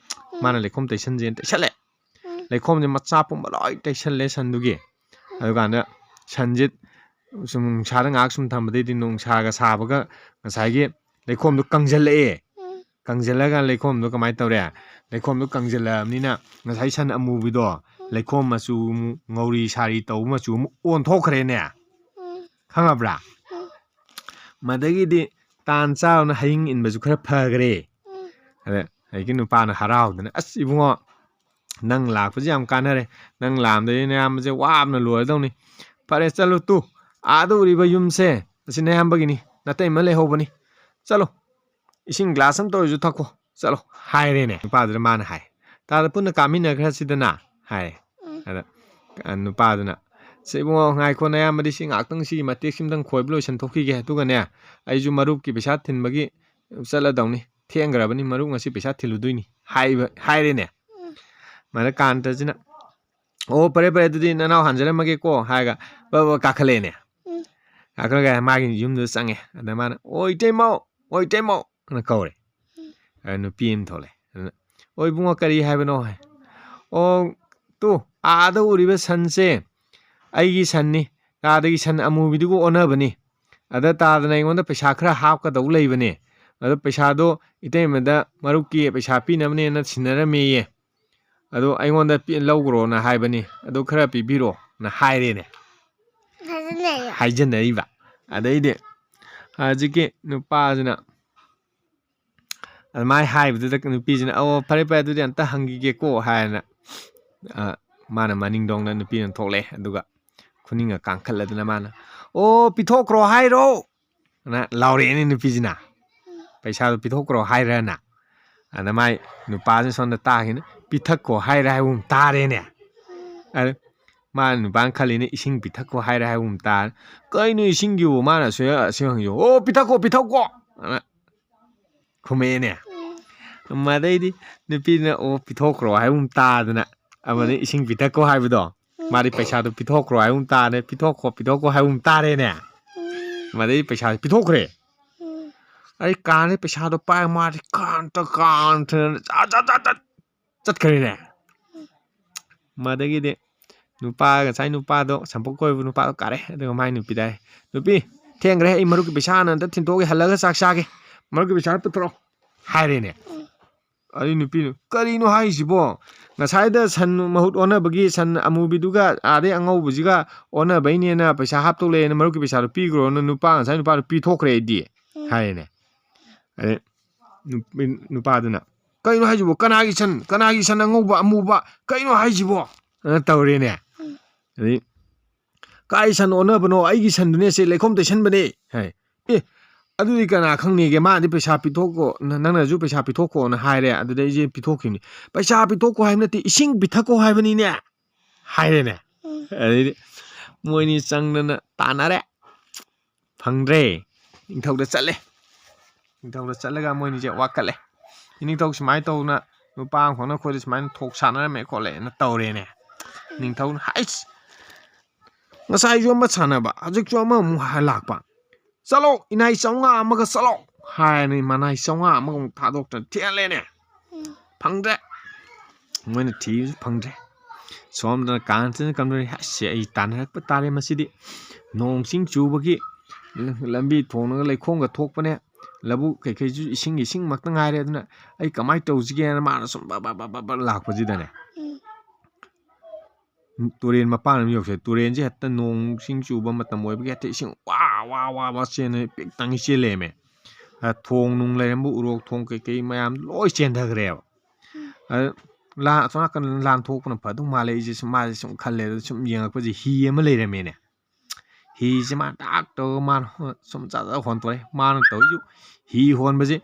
ꯎꯝ꯫ ꯃꯥꯅ ꯂꯩꯈꯣꯝ ꯇꯩꯁꯟꯁꯦꯅ ꯇꯩꯁꯜꯂꯦ꯫ ꯎꯝ꯫ ꯂꯩꯈꯣꯝꯁꯦ ꯃꯆꯥ ꯄꯨꯝꯕ ꯂꯣꯏ ꯇꯩꯁꯜꯂꯦ ꯁꯟꯗꯨꯒꯤ꯫ ꯎꯝ꯫ ꯑꯗꯨꯀꯥꯟꯗ ꯁꯟꯁꯦ ꯁꯨꯝ ꯅꯨꯡꯁꯥꯗ ꯉꯥꯏꯍꯥꯛ ꯁꯨꯝ ꯊꯝꯕꯗꯩꯗꯤ ꯅꯨꯡꯁꯥꯒ ꯁꯥꯕꯒ ꯉꯁꯥꯏꯒꯤ ꯂꯩꯈꯣꯝꯗꯣ ꯀꯪꯁꯤꯜꯂꯛꯑꯦ꯫ ꯎꯝ꯫ ꯀꯪꯁꯤꯜꯂꯒ ꯂꯩꯈꯣꯝꯗꯣ ꯀꯃꯥꯏꯅ ꯇꯧꯔꯦ? ꯂꯩꯈꯣꯝꯗꯣ ꯀꯪꯁꯤꯜꯂꯛꯑꯕꯅꯤꯅ ꯉꯁꯥꯏ ꯁꯟ ꯑꯃꯨꯕꯤꯗꯣ ꯎꯝ꯫ ꯂꯩꯈꯣꯝ ꯃꯆꯨ ꯑꯃꯨꯛ ꯉꯧꯔꯤ ꯁꯥꯔꯤ ꯇꯧꯕ ꯃꯆꯨ ꯑꯃꯨꯛ ꯑꯣꯟꯊꯣꯛꯈ꯭ꯔꯦꯅꯦ꯫ ꯎꯝ꯫ ꯈꯪꯉꯕ꯭ꯔꯥ? ꯎꯝ꯫ ꯃꯗꯒꯤꯗꯤ ꯇꯥꯟ ꯆꯥꯔꯨꯅ ꯍꯌꯤꯡ ꯏꯟꯕꯁꯨ ꯈꯔ ꯐꯈ꯭ꯔꯦ꯫ ꯎꯝ꯫ ꯑꯗ ꯍꯧꯖꯤꯛꯀꯤ ꯅꯨꯄꯥꯅ ꯍꯔꯥꯎꯗꯅ, "ꯑꯁ ꯏꯕꯨꯡꯉꯣ, ꯅꯪ ꯂꯥꯛꯄꯁꯦ ꯌꯥꯝ ꯀꯥꯟꯅꯔꯦ꯫ ꯅꯪ ꯂꯥꯛꯑꯝꯗꯗꯤ ꯅꯌꯥꯝꯕꯁꯦ ꯋꯥꯕꯅ ꯂꯣꯏꯔꯗꯧꯅꯤ꯫ ꯐꯔꯦ, ꯆꯠꯂꯨ ꯇꯨ, ꯑꯥꯗ ꯎꯔꯤꯕ ꯌꯨꯝꯁꯦ ꯑꯁꯤ ꯅꯌꯥꯝꯕꯒꯤꯅꯤ, ꯅꯇꯩꯃ ꯂꯩꯍꯧꯕꯅꯤ꯫ ꯆꯠꯂꯣ, ꯏꯁꯤꯡ ꯒ꯭ꯂꯥꯁ ꯑꯃꯇ ꯑꯣꯏꯔꯁꯨ ꯊꯛꯈꯣ, ꯆꯠꯂꯣ" ꯍꯥꯏꯔꯦꯅꯦ꯫ ꯅꯨꯄꯥꯗꯨꯗ ꯃꯥꯅ ꯍꯥꯏ, "ꯇꯥꯗ ꯄꯨꯟꯅ ꯀꯥꯃꯤꯟꯅꯈ꯭ꯔꯁꯤꯗꯅ" ꯍꯥꯏ꯫ ꯎꯝ꯫ ꯑꯗ, ꯑ, ꯅꯨꯄꯥꯗꯨꯅ, "ꯁꯦ ꯏꯕꯨꯡꯉꯣ, ꯉꯥꯏꯈꯣ, ꯅꯌꯥꯝꯕꯗꯤ ꯁꯤ ꯉꯥꯛꯇꯪ, ꯁꯤꯒꯤ ꯃꯇꯦꯛꯁꯤꯝꯇꯪ ꯈꯣꯏꯕ ꯂꯣꯏꯁꯟꯊꯣꯛꯈꯤꯒꯦ, ꯑꯗꯨꯒꯅꯦ, ꯑꯩꯁꯨ ꯃꯔꯨꯞꯀꯤ ꯄꯩꯁꯥ ꯊꯤꯟꯕꯒꯤ ꯆꯠꯂꯗꯧꯅꯤ, ꯊꯦꯡꯈ꯭ꯔꯕꯅꯤ, ꯃꯔꯨꯞ ꯉꯁꯤ ꯄꯩꯁꯥ ꯊꯤꯜꯂꯨꯗꯣꯏꯅꯤ" ꯍꯥꯏꯕ, ꯍꯥꯏꯔꯦꯅꯦ꯫ ꯎꯝ꯫ ꯃꯗ ꯀꯥꯟꯇꯁꯤꯅ, "ꯑꯣ, ꯐꯔꯦ, ꯐꯔꯦ, ꯑꯗꯨꯗꯤ ꯅꯅꯥꯎ ꯍꯟꯖꯔꯝꯃꯒꯦꯀꯣ" ꯍꯥꯏꯔꯒ ꯕ-, ꯕ-, ꯀꯥꯈꯠꯂꯛꯑꯦꯅꯦ꯫ ꯎꯝ꯫ ꯀꯥꯈꯠꯂꯒ ꯃꯥꯒꯤ ꯌꯨꯝꯗꯨꯗ ꯆꯪꯉꯦ꯫ ꯑꯗ ꯃꯥꯅ, "ꯑꯣ, ꯏꯇꯩꯃꯧ, ꯑꯣ, ꯏꯇꯩꯃꯧ" ꯑꯅ ꯀꯧꯔꯦ꯫ ꯎꯝ꯫ ꯑꯗ ꯅꯨꯄꯤ ꯑꯃ ꯊꯣꯛꯂꯛꯑꯦ꯫ ꯑꯗꯨꯅ, "ꯑꯣ, ꯏꯕꯨꯡꯉꯣ, ꯀꯔꯤ ꯍꯥꯏꯕꯅꯣ?" ꯍꯥꯏ꯫ "ꯑꯣ, ꯇꯨ, ꯑꯥꯗ ꯎꯔꯤꯕ ꯁꯟꯁꯦ ꯑꯩꯒꯤ ꯁꯟꯅꯤ, ꯑꯥꯗꯒꯤ ꯁꯟ ꯑꯃꯨꯕꯤꯗꯨꯒ ꯑꯣꯟꯅꯕꯅꯤ꯫ ꯑꯗ ꯇꯥꯗꯅ ꯑꯩꯉꯣꯟꯗ ꯄꯩꯁꯥ ꯈꯔ ꯍꯥꯞꯀꯗꯧ ꯂꯩꯕꯅꯦ꯫ ꯑꯗꯣ ꯄꯩꯁꯥꯗꯣ ꯏꯇꯩꯃꯗ ꯃꯔꯨꯞꯀꯤ ꯄꯩꯁꯥ ꯄꯤꯅꯕꯅꯦꯅ ꯁꯤꯟꯅꯔꯝꯃꯦꯌꯦ꯫ ꯑꯗꯣ ꯑꯩꯉꯣꯟꯗ ꯄꯤ-, ꯂꯧꯈ꯭ꯔꯣꯅ ꯍꯥꯏꯕꯅꯤ꯫ ꯑꯗꯣ ꯈꯔ ꯄꯤꯕꯤꯔꯣꯅ" ꯍꯥꯏꯔꯦꯅꯦ꯫ ꯍꯥꯏꯖꯟꯅꯩꯌꯦ꯫ ꯍꯥꯏꯖꯟꯅꯔꯤꯕ꯫ ꯑꯗꯩꯗꯤ ꯍꯧꯖꯤꯛꯀꯤ ꯅꯨꯄꯥꯁꯤꯅ ꯑꯗꯨꯃꯥꯏꯅ ꯍꯥꯏꯕꯗꯨꯗ ꯅꯨꯄꯤꯁꯤꯅ, "ꯑꯣ, ꯐꯔꯦ, ꯐꯔꯦ, ꯑꯗꯨꯗꯤ ꯑꯝꯇ ꯍꯪꯈꯤꯒꯦꯀꯣ" ꯍꯥꯏꯅ, ꯑ, ꯃꯥꯅ ꯃꯅꯤꯡꯗꯣꯡꯗ ꯅꯨꯄꯤꯅ ꯊꯣꯛꯂꯛꯑꯦ꯫ ꯑꯗꯨꯒ ꯈꯨꯅꯤꯡꯒ ꯀꯥꯡꯈꯠꯂꯗꯅ ꯃꯥꯅ, "ꯑꯣ, ꯄꯤꯊꯣꯛꯈ꯭ꯔꯣ ꯍꯥꯏꯔꯣ?" ꯑꯅ ꯂꯥꯎꯔꯛꯑꯦꯅꯦ ꯅꯨꯄꯤꯁꯤꯅ꯫ "ꯄꯩꯁꯥꯗꯣ ꯄꯤꯊꯣꯛꯈ꯭ꯔꯣ ꯍꯥꯏꯔꯅ?" ꯑꯗ ꯃꯥꯏ ꯅꯨꯄꯥꯁꯤꯅ ꯁꯣꯝꯗ ꯇꯥꯈꯤꯅ, "ꯄꯤꯊꯛꯈꯣ ꯍꯥꯏꯔ" ꯍꯥꯏꯕ ꯑꯃꯨꯛ ꯇꯥꯔꯦꯅꯦ꯫ ꯑꯗ ꯃꯥꯅ, ꯅꯨꯄꯥꯅ ꯈꯜꯂꯤꯅꯦ, "ꯏꯁꯤꯡ ꯄꯤꯊꯛꯈꯣ ꯍꯥꯏꯔꯦ" ꯍꯥꯏꯕꯒꯨꯝ ꯇꯥꯔꯦ꯫ "ꯀꯩꯅꯣ ꯏꯁꯤꯡꯒꯤꯕꯨ?" ꯃꯥꯅ ꯑꯁꯣꯏ-, ꯑꯁꯣꯏ ꯍꯪꯉꯤꯁꯦ, "ꯑꯣ, ꯄꯤꯊꯛꯈꯣ, ꯄꯤꯊꯛꯈꯣ!" ꯑꯅ ꯈꯨꯝꯃꯛꯑꯦꯅꯦ꯫ ꯃꯗꯩꯗꯤ ꯅꯨꯄꯤꯗꯨꯅ "ꯑꯣ, ꯄꯤꯊꯣꯛꯈ꯭ꯔꯣ" ꯍꯥꯏꯕꯒꯨꯝ ꯇꯥꯗꯅ, ꯑꯃꯅ "ꯏꯁꯤꯡ ꯄꯤꯊꯛꯈꯣ" ꯍꯥꯏꯕꯗꯣ, ꯃꯥꯗꯤ ꯄꯩꯁꯥꯗꯣ ꯄꯤꯊꯣꯛꯈ꯭ꯔꯣ ꯍꯥꯏꯕꯒꯨꯝ ꯇꯥꯔꯦ, "ꯄꯤꯊꯣꯛꯈꯣ, ꯄꯤꯊꯣꯛꯈꯣ" ꯍꯥꯏꯕꯒꯨꯝ ꯇꯥꯔꯦꯅꯦ꯫ ꯃꯗꯩ ꯄꯩꯁꯥ ꯄꯤꯊꯣꯛꯈ꯭ꯔꯦ꯫ ꯑꯩ ꯀꯥꯟꯗꯩ ꯄꯩꯁꯥꯗꯣ ꯄꯥꯏ, ꯃꯥꯗꯤ ꯀꯥꯟꯇ ꯀꯥꯟꯇꯅ ꯖꯠ ꯖꯠ ꯖꯠ ꯖꯠ ꯆꯠꯈ꯭ꯔꯦꯅꯦ꯫ ꯃꯗꯒꯤꯗꯤ ꯅꯨꯄꯥ, ꯉꯁꯥꯏ ꯅꯨꯄꯥꯗꯣ, ꯁꯝꯄꯣꯛ ꯀꯣꯏꯕ ꯅꯨꯄꯥꯗꯣ ꯀꯥꯔꯦ꯫ ꯑꯗꯨꯒ ꯃꯥꯏ ꯅꯨꯄꯤꯗ ꯍꯥꯏ, "ꯅꯨꯄꯤ, ꯊꯦꯡꯈ꯭ꯔꯦ, ꯑꯩ ꯃꯔꯨꯞꯀꯤ ꯄꯩꯁꯥ ꯍꯥꯟꯅ ꯑꯝꯇ ꯊꯤꯟꯗꯣꯛꯑꯒꯦ, ꯍꯜꯂꯒ ꯆꯥꯛ ꯆꯥꯒꯦ, ꯃꯔꯨꯞꯀꯤ ꯄꯩꯁꯥ ꯄꯨꯊꯣꯔꯛꯑꯣ" ꯍꯥꯏꯔꯦꯅꯦ꯫ ꯑꯗꯩ ꯅꯨꯄꯤꯅ, "ꯀꯔꯤꯅꯣ ꯍꯥꯏꯁꯤꯕꯣ? ꯉꯁꯥꯏꯗ ꯁꯟ ꯃꯍꯨꯠ ꯑꯣꯟꯅꯕꯒꯤ ꯁꯟ ꯑꯃꯨꯕꯤꯗꯨꯒ ꯑꯗꯩ ꯑꯉꯧꯕꯁꯤꯒ ꯑꯣꯟꯅꯕꯩꯅꯦꯅ ꯄꯩꯁꯥ ꯍꯥꯞꯇꯧ ꯂꯩꯌꯦꯅ ꯃꯔꯨꯞꯀꯤ ꯄꯩꯁꯥꯗꯣ ꯄꯤꯈ꯭ꯔꯣꯅ ꯅꯨꯄꯥ, ꯉꯁꯥꯏ ꯅꯨꯄꯥꯗꯣ ꯄꯤꯊꯣꯛꯈ꯭ꯔꯦ ꯑꯩꯗꯤ" ꯍꯥꯏꯔꯦꯅꯦ꯫ ꯑꯗꯩ ꯅꯨꯄꯤ-, ꯅꯨꯄꯥꯗꯨꯅ, "ꯀꯩꯅꯣ ꯍꯥꯏꯁꯤꯕꯣ? ꯀꯅꯥꯒꯤ ꯁꯟ? ꯀꯅꯥꯒꯤ ꯁꯟ ꯑꯉꯧꯕ, ꯑꯃꯨꯕ? ꯀꯩꯅꯣ ꯍꯥꯏꯁꯤꯕꯣ?" ꯑꯅ ꯇꯧꯔꯦꯅꯦ꯫ ꯑꯗꯩ, "ꯀꯥꯏ ꯁꯟ ꯑꯣꯟꯅꯕꯅꯣ? ꯑꯩꯒꯤ ꯁꯟꯗꯨꯅꯦ, ꯁꯦ ꯂꯩꯈꯣꯝ ꯇꯩꯁꯟꯕꯅꯦ" ꯍꯥꯏ꯫ "ꯑꯦ, ꯑꯗꯨꯗꯤ ꯀꯅꯥ ꯈꯪꯅꯤꯒꯦ? ꯃꯥꯅꯗꯤ ꯄꯩꯁꯥ ꯄꯤꯊꯣꯛꯈꯣ, ꯅ-, ꯅꯪꯅꯁꯨ ꯄꯩꯁꯥ ꯄꯤꯊꯣꯛꯈꯣꯅ ꯍꯥꯏꯔꯦ, ꯑꯗꯨꯗ ꯑꯩꯁꯦ ꯄꯤꯊꯣꯛꯈꯤꯕꯅꯤ꯫ "ꯄꯩꯁꯥ ꯄꯤꯊꯣꯛꯈꯣ ꯍꯥꯏꯕ ꯅꯠꯇꯦ, ꯏꯁꯤꯡ ꯄꯤꯊꯛꯈꯣ ꯍꯥꯏꯕꯅꯤꯅꯦ" ꯍꯥꯏꯔꯦꯅꯦ꯫ ꯑꯗꯩꯗꯤ ꯃꯣꯏꯅꯤ ꯆꯪꯗꯅ ꯇꯥꯟꯅꯔꯦ꯫ ꯐꯪꯗ꯭ꯔꯦ꯫ ꯅꯤꯡꯊꯧꯗ ꯆꯠꯂꯦ꯫ ꯅꯤꯡꯊꯧꯗ ꯆꯠꯂꯒ ꯃꯣꯏꯅꯤꯁꯦ ꯋꯥꯀꯠꯂꯦ꯫ "ꯏꯅꯤꯡꯊꯧ, ꯁꯨꯃꯥꯏꯅ ꯇꯧꯗꯅ ꯅꯨꯄꯥ ꯑꯃꯈꯛꯅ ꯑꯩꯈꯣꯏꯗ ꯁꯨꯃꯥꯏꯅ ꯊꯣꯛ ꯁꯥꯟꯅꯔꯝꯃꯦ ꯈꯣꯠꯂꯦꯅ" ꯇꯧꯔꯦꯅꯦ꯫ ꯅꯤꯡꯊꯧꯅ, "ꯍꯥꯏꯁ! ꯉꯁꯥꯏꯁꯨ ꯑꯃ ꯁꯥꯟꯅꯕ, ꯍꯧꯖꯤꯛꯁꯨ ꯑꯃꯃꯨꯛ ꯍꯥꯏ ꯂꯥꯛꯄ꯫ ꯆꯠꯂꯣ, ꯏꯅꯥꯏ ꯆꯥꯝꯃꯉꯥ ꯑꯃꯒ ꯆꯠꯂꯣ" ꯍꯥꯏꯔꯅꯤ, ꯃꯅꯥꯏ ꯆꯥꯝꯃꯉꯥ ꯑꯃꯒ ꯑꯃꯨꯛ ꯊꯥꯗꯣꯛꯇꯅ ꯊꯤꯍꯜꯂꯦꯅꯦ꯫ ꯐꯪꯗ꯭ꯔꯦ꯫ ꯃꯣꯏꯅ ꯊꯤꯕꯁꯨ ꯐꯪꯗ꯭ꯔꯦ꯫ ꯁꯣꯝꯗꯅ ꯀꯥꯟꯁꯤꯅ ꯀꯝꯗꯧꯔꯤ? "ꯑꯁ, ꯑꯩ ꯇꯥꯟꯅꯔꯛꯄ ꯇꯥꯔꯦ ꯃꯁꯤꯗꯤ꯫ ꯅꯣꯡ ꯆꯤꯡ ꯆꯨꯕꯒꯤ ꯂꯝꯕꯤ ꯊꯣꯡꯅꯒ ꯂꯩꯈꯣꯝꯒ ꯊꯣꯛꯄꯅꯦ꯫ ꯂꯧꯕꯨꯛ ꯀꯩꯀꯩꯁꯨ ꯏꯁꯤꯡ, ꯏꯁꯤꯡꯃꯛꯇ ꯉꯥꯏꯔꯦ꯫ ꯑꯗꯨꯅ ꯑꯩ ꯀꯃꯥꯏꯅ ꯇꯧꯁꯤꯒꯦꯅ" ꯃꯥꯅ ꯁꯨꯝ ꯕ-, ꯕ-, ꯕ-, ꯕ-, ꯕ ꯂꯥꯛꯄꯁꯤꯗꯅꯦ꯫ ꯇꯨꯔꯦꯟ ꯃꯄꯥꯟ ꯑꯃ ꯌꯧꯁꯜꯂꯦ꯫ ꯇꯨꯔꯦꯟꯁꯦ ꯍꯦꯛꯇ ꯅꯣꯡ ꯏꯁꯤꯡ ꯆꯨꯕ ꯃꯇꯝ ꯑꯣꯏꯕꯒꯤ ꯍꯦꯛꯇ ꯏꯁꯤꯡ ꯋꯥ, ꯋꯥ, ꯋꯥ, ꯋꯥ ꯆꯦꯟꯗꯅ ꯄꯤꯛ ꯊꯪꯉꯩ ꯆꯦꯜ ꯂꯩꯔꯝꯃꯦ꯫ ꯑ, ꯊꯣꯡ ꯅꯨꯡ ꯂꯩꯔꯝꯕ ꯎꯔꯣꯛ ꯊꯣꯡ ꯀꯩꯀꯩ ꯃꯌꯥꯝ ꯂꯣꯏ ꯆꯦꯟꯊꯈ꯭ꯔꯦꯕ꯫ ꯑꯗ ꯂꯥꯟ, ꯑꯁꯣꯝ ꯅꯥꯀꯟ ꯂꯥꯟ ꯊꯣꯛꯄꯅ ꯐꯗꯧ ꯃꯥꯜꯂꯦ ꯑꯩꯁꯦ ꯁꯨꯝ, ꯃꯥꯁꯦ ꯁꯨꯝ ꯈꯜꯂꯦ꯫ ꯑꯗ ꯁꯨꯝ ꯌꯦꯡꯉꯛꯄꯁꯦ ꯍꯤ ꯑꯃ ꯂꯩꯔꯝꯃꯦꯅꯦ꯫ ꯍꯤꯁꯦ ꯃꯥꯅ ꯇꯥꯛ ꯇꯧꯔꯒ ꯃꯥꯅ ꯍꯣ-, ꯁꯨꯝ ꯆꯥ ꯆꯥ ꯍꯣꯟꯇꯣꯔꯛꯑꯦ꯫ ꯃꯥꯅ ꯇꯧꯔꯤꯁꯨ ꯍꯤ ꯍꯣꯟꯕꯁꯦ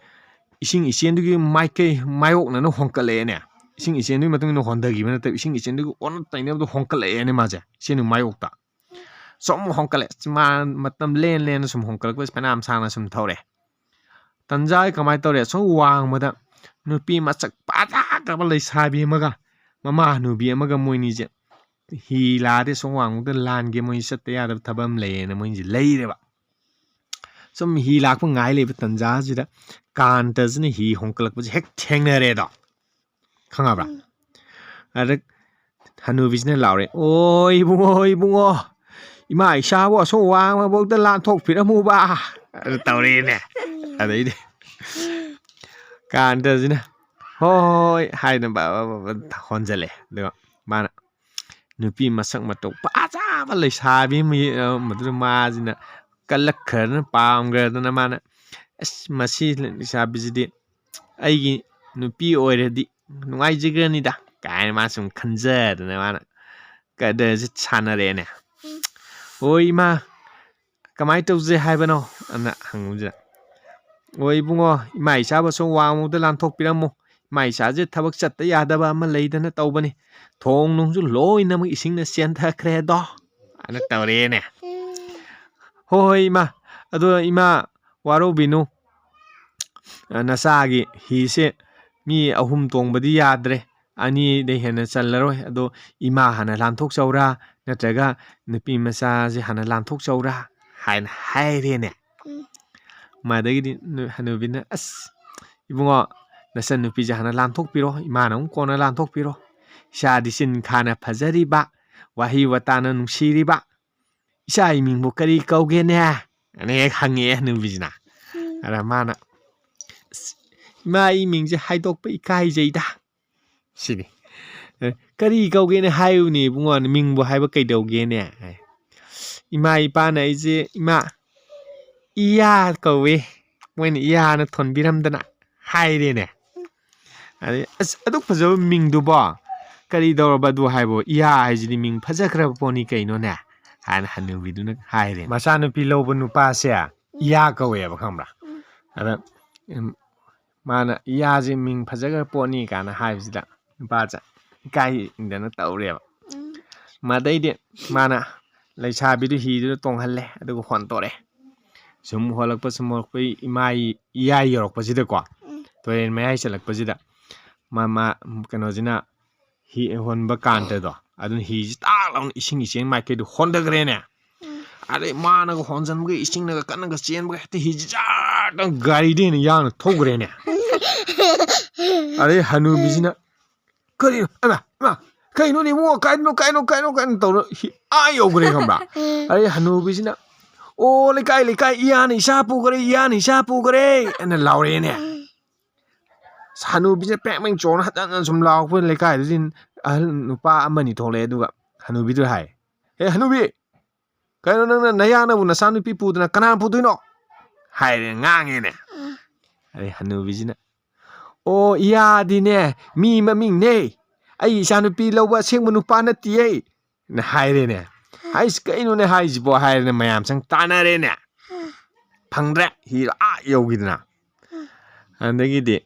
ꯏꯁꯤꯡ ꯏꯆꯦꯟꯗꯨꯒꯤ ꯃꯥꯏꯀꯩ ꯃꯥꯌꯣꯛꯅꯅ ꯍꯣꯟꯀꯠꯂꯛꯑꯦꯅꯦ꯫ ꯏꯁꯤꯡ ꯏꯆꯦꯟꯗꯨꯒꯤ ꯃꯇꯨꯡ ꯏꯟꯅ ꯍꯣꯟꯊꯈꯤꯕ ꯅꯠꯇꯕ, ꯏꯁꯤꯡ ꯏꯆꯦꯟꯗꯨꯒꯤ ꯑꯣꯟꯅ ꯇꯩꯅꯕꯗ ꯍꯣꯡꯀꯠꯂꯛꯑꯦꯅꯦ ꯃꯥꯁꯦ꯫ ꯏꯆꯦꯟꯗꯨ ꯃꯥꯌꯣꯛꯇ ꯁꯨꯝ ꯍꯣꯡꯀꯠꯂꯛꯑꯦ꯫ ꯃꯥ ꯃꯇꯝ ꯂꯦꯟ ꯂꯦꯟꯅ ꯁꯨꯝ ꯍꯣꯡꯀꯠꯂꯛꯄꯁꯦ ꯐꯅꯌꯥꯝ ꯁꯥꯡꯅ ꯁꯨꯝ ꯊꯧꯔꯛꯑꯦ꯫ ꯇꯟꯖꯥ ꯀꯃꯥꯏꯅ ꯇꯧꯔꯦ? ꯁꯨꯝ ꯋꯥꯡꯃꯗ ꯅꯨꯄꯤ ꯃꯁꯛ ꯐꯖꯈ꯭ꯔꯕ ꯂꯩꯁꯥꯕꯤ ꯑꯃꯒ ꯃꯃꯥ ꯍꯅꯨꯕꯤ ꯑꯃꯒ ꯃꯣꯏꯅꯤꯁꯦ ꯍꯤ ꯂꯥꯗꯤ ꯁꯨꯝ ꯋꯥꯡꯃꯗ ꯂꯥꯟꯒꯦ, ꯃꯣꯏ ꯆꯠꯇ ꯌꯥꯗꯕ ꯊꯕꯛ ꯑꯃ ꯂꯩꯌꯦꯅ ꯃꯣꯏꯁꯦ ꯂꯩꯔꯦꯕ꯫ ꯁꯨꯝ ꯍꯤ ꯂꯥꯛꯄ ꯉꯥꯏ ꯂꯩꯕ ꯇꯟꯖꯥꯁꯤꯗ ꯀꯥꯟꯇꯁꯤꯅ ꯍꯤ ꯍꯣꯡꯀꯠꯂꯛꯄꯁꯦ ꯍꯦꯛ ꯊꯦꯡꯅꯔꯦꯗꯣ꯫ ꯈꯪꯉꯕ꯭ꯔꯥ? ꯎꯝ꯫ ꯑꯗ ꯍꯅꯨꯕꯤꯁꯤꯅ ꯂꯥꯎꯔꯦ, "ꯑꯣ ꯏꯕꯨꯡꯉꯣ, ꯏꯕꯨꯡꯉꯣ, ꯏꯃꯥ ꯏꯆꯥꯕꯨ ꯑꯁꯨꯛ ꯋꯥꯡꯃꯐꯥꯎꯗ ꯂꯥꯟꯊꯣꯛꯄꯤꯔꯝꯃꯨꯕ?" ꯑꯗꯨ ꯇꯧꯔꯦꯅꯦ꯫ ꯑꯗꯩꯗꯤ ꯀꯥꯟꯇꯁꯤꯅ, "ꯍꯣꯏ, ꯍꯣꯏ, ꯍꯣꯏ," ꯍꯥꯏꯅ ꯕ-, ꯕ-, ꯕ-, ꯕ-, ꯍꯣꯟꯖꯜꯂꯦ꯫ ꯑꯗꯨꯒ ꯃꯥꯅ ꯅꯨꯄꯤ ꯃꯁꯛ ꯃꯇꯧ ꯐꯖꯕ ꯂꯩꯁꯥꯕꯤ ꯑꯃ ꯌꯦ-, ꯑ, ꯃꯗꯨꯗ ꯃꯥꯁꯤꯅ ꯀꯜꯂꯛꯈ꯭ꯔꯗꯅ, ꯄꯥꯝꯈ꯭ꯔꯗꯅ ꯃꯥꯅ, "ꯑꯁ, ꯃꯁꯤ ꯂꯩꯁꯥꯕꯤꯁꯤꯗꯤ ꯑꯩꯒꯤ ꯅꯨꯄꯤ ꯑꯣꯏꯔꯗꯤ ꯅꯨꯡꯉꯥꯏꯖꯈ꯭ꯔꯅꯤꯗ" ꯀꯥꯏꯅ ꯃꯥ ꯁꯨꯝ ꯈꯟꯖꯗꯅ ꯃꯥꯅ ꯀꯗꯔꯁꯤ ꯁꯥꯟꯅꯔꯛꯑꯦꯅꯦ꯫ "ꯍꯣꯏ ꯏꯃꯥ, ꯀꯃꯥꯏꯅ ꯇꯧꯁꯦ ꯍꯥꯏꯕꯅꯣ?" ꯑꯅ ꯍꯪꯕꯁꯤꯗ, "ꯑꯣ ꯏꯕꯨꯡꯉꯣ, ꯏꯃꯥ ꯏꯆꯥꯕꯨ ꯑꯁꯨꯛ ꯋꯥꯡꯃꯗ ꯂꯥꯟꯊꯣꯛꯄꯤꯔꯝꯃꯣ, ꯏꯃꯥ ꯏꯆꯥꯁꯦ ꯊꯕꯛ ꯆꯠꯇ ꯌꯥꯗꯕ ꯑꯃ ꯂꯩꯗꯅ ꯇꯧꯕꯅꯤ, ꯊꯣꯡ ꯅꯨꯡꯁꯨ ꯂꯣꯏꯅꯃꯛ ꯏꯁꯤꯡꯅ ꯆꯦꯟꯊꯈ꯭ꯔꯦꯗꯣ" ꯑꯅ ꯇꯧꯔꯛꯑꯦꯅꯦ꯫ "ꯍꯣꯏ, ꯍꯣꯏ ꯏꯃꯥ, ꯑꯗꯣ ꯏꯃꯥ ꯋꯥꯔꯧꯕꯤꯅꯨ, ꯅꯆꯥꯒꯤ ꯍꯤꯁꯦ ꯃꯤ ꯑꯍꯨꯝ ꯇꯣꯡꯕꯗꯤ ꯌꯥꯗ꯭ꯔꯦ, ꯑꯅꯤꯗꯩ ꯍꯦꯟꯅ ꯆꯜꯂꯔꯣꯏ, ꯑꯗꯣ ꯏꯃꯥ ꯍꯥꯟꯅ ꯂꯥꯟꯊꯣꯛꯆꯧꯔꯥ, ꯅꯠꯇ꯭ꯔꯒ ꯅꯨꯄꯤ ꯃꯆꯥꯁꯦ ꯍꯥꯟꯅ ꯂꯥꯟꯊꯣꯛꯆꯧꯔꯥ?" ꯍꯥꯏꯅ ꯍꯥꯏꯔꯦꯅꯦ꯫ ꯎꯝ꯫ ꯃꯗꯒꯤꯗꯤ ꯅꯨ-, ꯍꯅꯨꯕꯤꯅ, "ꯑꯁ, ꯏꯕꯨꯡꯉꯣ, ꯅꯆꯟꯅꯨꯄꯤꯁꯦ ꯍꯥꯟꯅ ꯂꯥꯟꯊꯣꯛꯄꯤꯔꯣ, ꯏꯃꯥꯅ ꯑꯃꯨꯛ ꯀꯣꯟꯅ ꯂꯥꯟꯊꯣꯛꯄꯤꯔꯣ꯫ ꯏꯆꯥꯗꯤ ꯆꯤꯟ ꯈꯥꯅ ꯐꯖꯔꯤꯕ, ꯋꯥꯍꯩ ꯋꯥꯇꯥꯅ ꯅꯨꯡꯁꯤꯔꯤꯕ, ꯏꯆꯥ ꯏꯃꯤꯡꯕꯨ ꯀꯔꯤ ꯀꯧꯒꯦꯅꯦ?" ꯑꯅ ꯍꯦꯛ ꯍꯪꯉꯛꯑꯦ ꯍꯅꯨꯕꯤꯁꯤꯅ꯫ ꯎꯝ꯫ ꯑꯗ ꯃꯥꯅ, "ꯑꯁ, ꯏꯃꯥ, ꯑꯩ ꯃꯤꯡꯁꯦ ꯍꯥꯏꯗꯣꯛꯄ ꯏꯀꯥꯏꯖꯩꯗ" ꯁꯤꯅꯤ꯫ "ꯑꯦ, ꯀꯔꯤ ꯀꯧꯒꯦꯅꯦ ꯍꯥꯏꯌꯨꯅꯦ ꯏꯕꯨꯡꯉꯣ, ꯃꯤꯡꯕꯨ ꯍꯥꯏꯕ ꯀꯩꯗꯧꯒꯦꯅꯦ?" ꯍꯥꯏ꯫ "ꯏꯃꯥ ꯏꯄꯥꯅ ꯑꯩꯁꯦ, ꯏꯃꯥ, ꯏꯌꯥ ꯀꯧꯋꯦ, ꯃꯣꯏꯅ ꯏꯌꯥꯅ ꯊꯣꯟꯕꯤꯔꯝꯗꯅ" ꯍꯥꯏꯔꯦꯅꯦ꯫ ꯑꯗꯩ, "ꯑꯁ, ꯑꯗꯨꯛ ꯐꯖꯕ ꯃꯤꯡꯗꯨꯕꯣ, ꯀꯔꯤ ꯇꯧꯔꯕ ꯑꯗꯨ ꯍꯥꯏꯕꯣ? ꯏꯌꯥ ꯍꯥꯏꯁꯤꯗꯤ ꯃꯤꯡ ꯐꯖꯈ꯭ꯔꯕ ꯄꯣꯠꯅꯤ ꯀꯩꯅꯣꯅꯦ?" ꯍꯥꯏꯅ ꯍꯅꯨꯕꯤꯗꯨꯅ ꯍꯥꯏꯔꯦ꯫ ꯃꯆꯥꯅꯨꯄꯤ ꯂꯧꯕ ꯅꯨꯄꯥꯁꯦ ꯏꯌꯥ ꯀꯧꯋꯦꯕ, ꯈꯪꯕ꯭ꯔꯥ? ꯎꯝ꯫ ꯑꯗ, ꯎꯝ, ꯃꯥꯅ "ꯏꯌꯥꯁꯦ ꯃꯤꯡ ꯐꯖꯈ꯭ꯔ ꯄꯣꯠꯅꯤ" ꯀꯥꯏꯅ ꯍꯥꯏꯕꯁꯤꯗ, ꯅꯨꯄꯥꯁꯦ ꯏꯀꯥꯏꯗꯅ ꯇꯧꯔꯦꯕ꯫ ꯃꯗꯩꯗꯤ ꯃꯥꯅ ꯂꯩꯁꯥꯕꯤꯗꯨ ꯍꯤꯗꯨꯗ ꯇꯣꯡꯍꯜꯂꯦ, ꯑꯗꯨꯒ ꯍꯣꯟꯇꯣꯔꯛꯑꯦ꯫ ꯁꯨꯝ ꯍꯣꯜꯂꯛꯄ, ꯁꯨꯝ ꯍꯣꯜꯂꯛꯄ, ꯏꯃꯥꯏ ꯏꯌꯥꯏ ꯌꯧꯔꯛꯄꯁꯤꯗꯀꯣ, ꯎꯝ꯫ ꯇꯨꯔꯦꯟ ꯃꯌꯥꯏ ꯆꯠꯂꯛꯄꯁꯤꯗ, ꯃꯥ, ꯃꯥ, ꯀꯩꯅꯣꯁꯤꯅ ꯍꯤ ꯍꯣꯟꯕ ꯀꯥꯟꯗꯗꯣ, ꯑꯗꯨꯅ ꯍꯤꯁꯤ ꯇꯥꯛ ꯂꯥꯎꯅ ꯏꯁꯤꯡ ꯏꯆꯦꯟ ꯃꯥꯏꯀꯩꯗ ꯍꯣꯟꯊꯈ꯭ꯔꯦꯅꯦ꯫ ꯎꯝ꯫ ꯑꯗꯩ ꯃꯥꯅꯒ ꯍꯣꯟꯖꯟꯕꯒ, ꯏꯁꯤꯡꯅꯒ ꯀꯟꯅꯒ ꯆꯦꯟꯕꯒ, ꯍꯦꯛꯇ ꯍꯤꯁꯤ ꯖꯥꯔ ꯇꯧꯅ ꯒꯥꯔꯤꯗ ꯍꯦꯟꯅ ꯌꯥꯡꯅ ꯊꯧꯈ꯭ꯔꯦꯅꯦ꯫ ꯑꯗꯩ ꯍꯅꯨꯕꯤꯁꯤꯅ, "ꯀꯔꯤꯅꯣ? ꯑꯩꯃ, ꯑꯩꯃ, ꯀꯩꯅꯣꯅꯦ ꯏꯕꯨꯡꯉꯣ? ꯀꯥꯏꯗꯅꯣ, ꯀꯥꯏꯅꯣ, ꯀꯥꯏꯅꯣ?" ꯀꯥꯏꯅ ꯇꯧꯔ ꯍꯤ-, ꯑꯥ ꯌꯧꯈ꯭ꯔꯦ, ꯈꯪꯕ꯭ꯔꯥ? ꯑꯗꯩ ꯍꯅꯨꯕꯤꯁꯤꯅ, "ꯑꯣ, ꯂꯩꯀꯥꯏ, ꯂꯩꯀꯥꯏ, ꯏꯌꯥꯅ ꯏꯁꯥ ꯄꯨꯈ꯭ꯔꯦ, ꯏꯌꯥꯅ ꯏꯁꯥ ꯄꯨꯈ꯭ꯔꯦ!" ꯑꯅ ꯂꯥꯎꯔꯛꯑꯦꯅꯦ꯫ ꯍꯅꯨꯕꯤꯁꯦ ꯄꯦꯡ ꯄꯦꯡ ꯆꯣꯡꯅ ꯍꯟꯖꯟ ꯍꯟꯖꯟ ꯁꯨꯝ ꯂꯥꯎꯔꯛꯄ, ꯂꯩꯀꯥꯏꯗꯨꯗꯤ ꯑꯍꯜ ꯅꯨꯄꯥ ꯑꯃꯅꯤ ꯊꯣꯛꯂꯛꯑꯦ, ꯑꯗꯨꯒ ꯍꯅꯨꯕꯤꯗꯨ ꯍꯥꯏ, "ꯑꯦ, ꯍꯅꯨꯕꯤ, ꯀꯩꯅꯣ, ꯅꯪꯅ ꯅꯌꯥꯅꯕꯨ ꯅꯆꯥꯅꯨꯄꯤ ꯄꯨꯗꯅ ꯀꯅꯥ ꯄꯨꯗꯣꯏꯅꯣ?" ꯍꯥꯏꯔꯦ, ꯉꯥꯡꯉꯦꯅꯦ꯫ ꯑꯗꯩ ꯍꯅꯨꯕꯤꯁꯤꯅ, "ꯑꯣ, ꯏꯌꯥꯗꯤꯅꯦ, ꯃꯤ ꯃꯃꯤꯡꯅꯦ, ꯑꯩ ꯏꯆꯥꯅꯨꯄꯤ ꯂꯧꯕ ꯑꯁꯦꯡꯕ ꯅꯨꯄꯥ ꯅꯠꯇꯤꯌꯦ" ꯅ ꯍꯥꯏꯔꯦꯅꯦ꯫ "ꯍꯥꯏꯁ, ꯀꯩꯅꯣꯅꯦ ꯍꯥꯏꯁꯤꯕꯣ?" ꯍꯥꯏꯔꯦꯅꯦ, ꯃꯌꯥꯝ ꯆꯪ ꯇꯥꯟꯅꯔꯦꯅꯦ꯫ ꯐꯪꯗ꯭ꯔꯦ, ꯍꯤꯗꯣ ꯑꯥ ꯌꯧꯈꯤꯗꯅ꯫ ꯑꯗꯒꯤꯗꯤ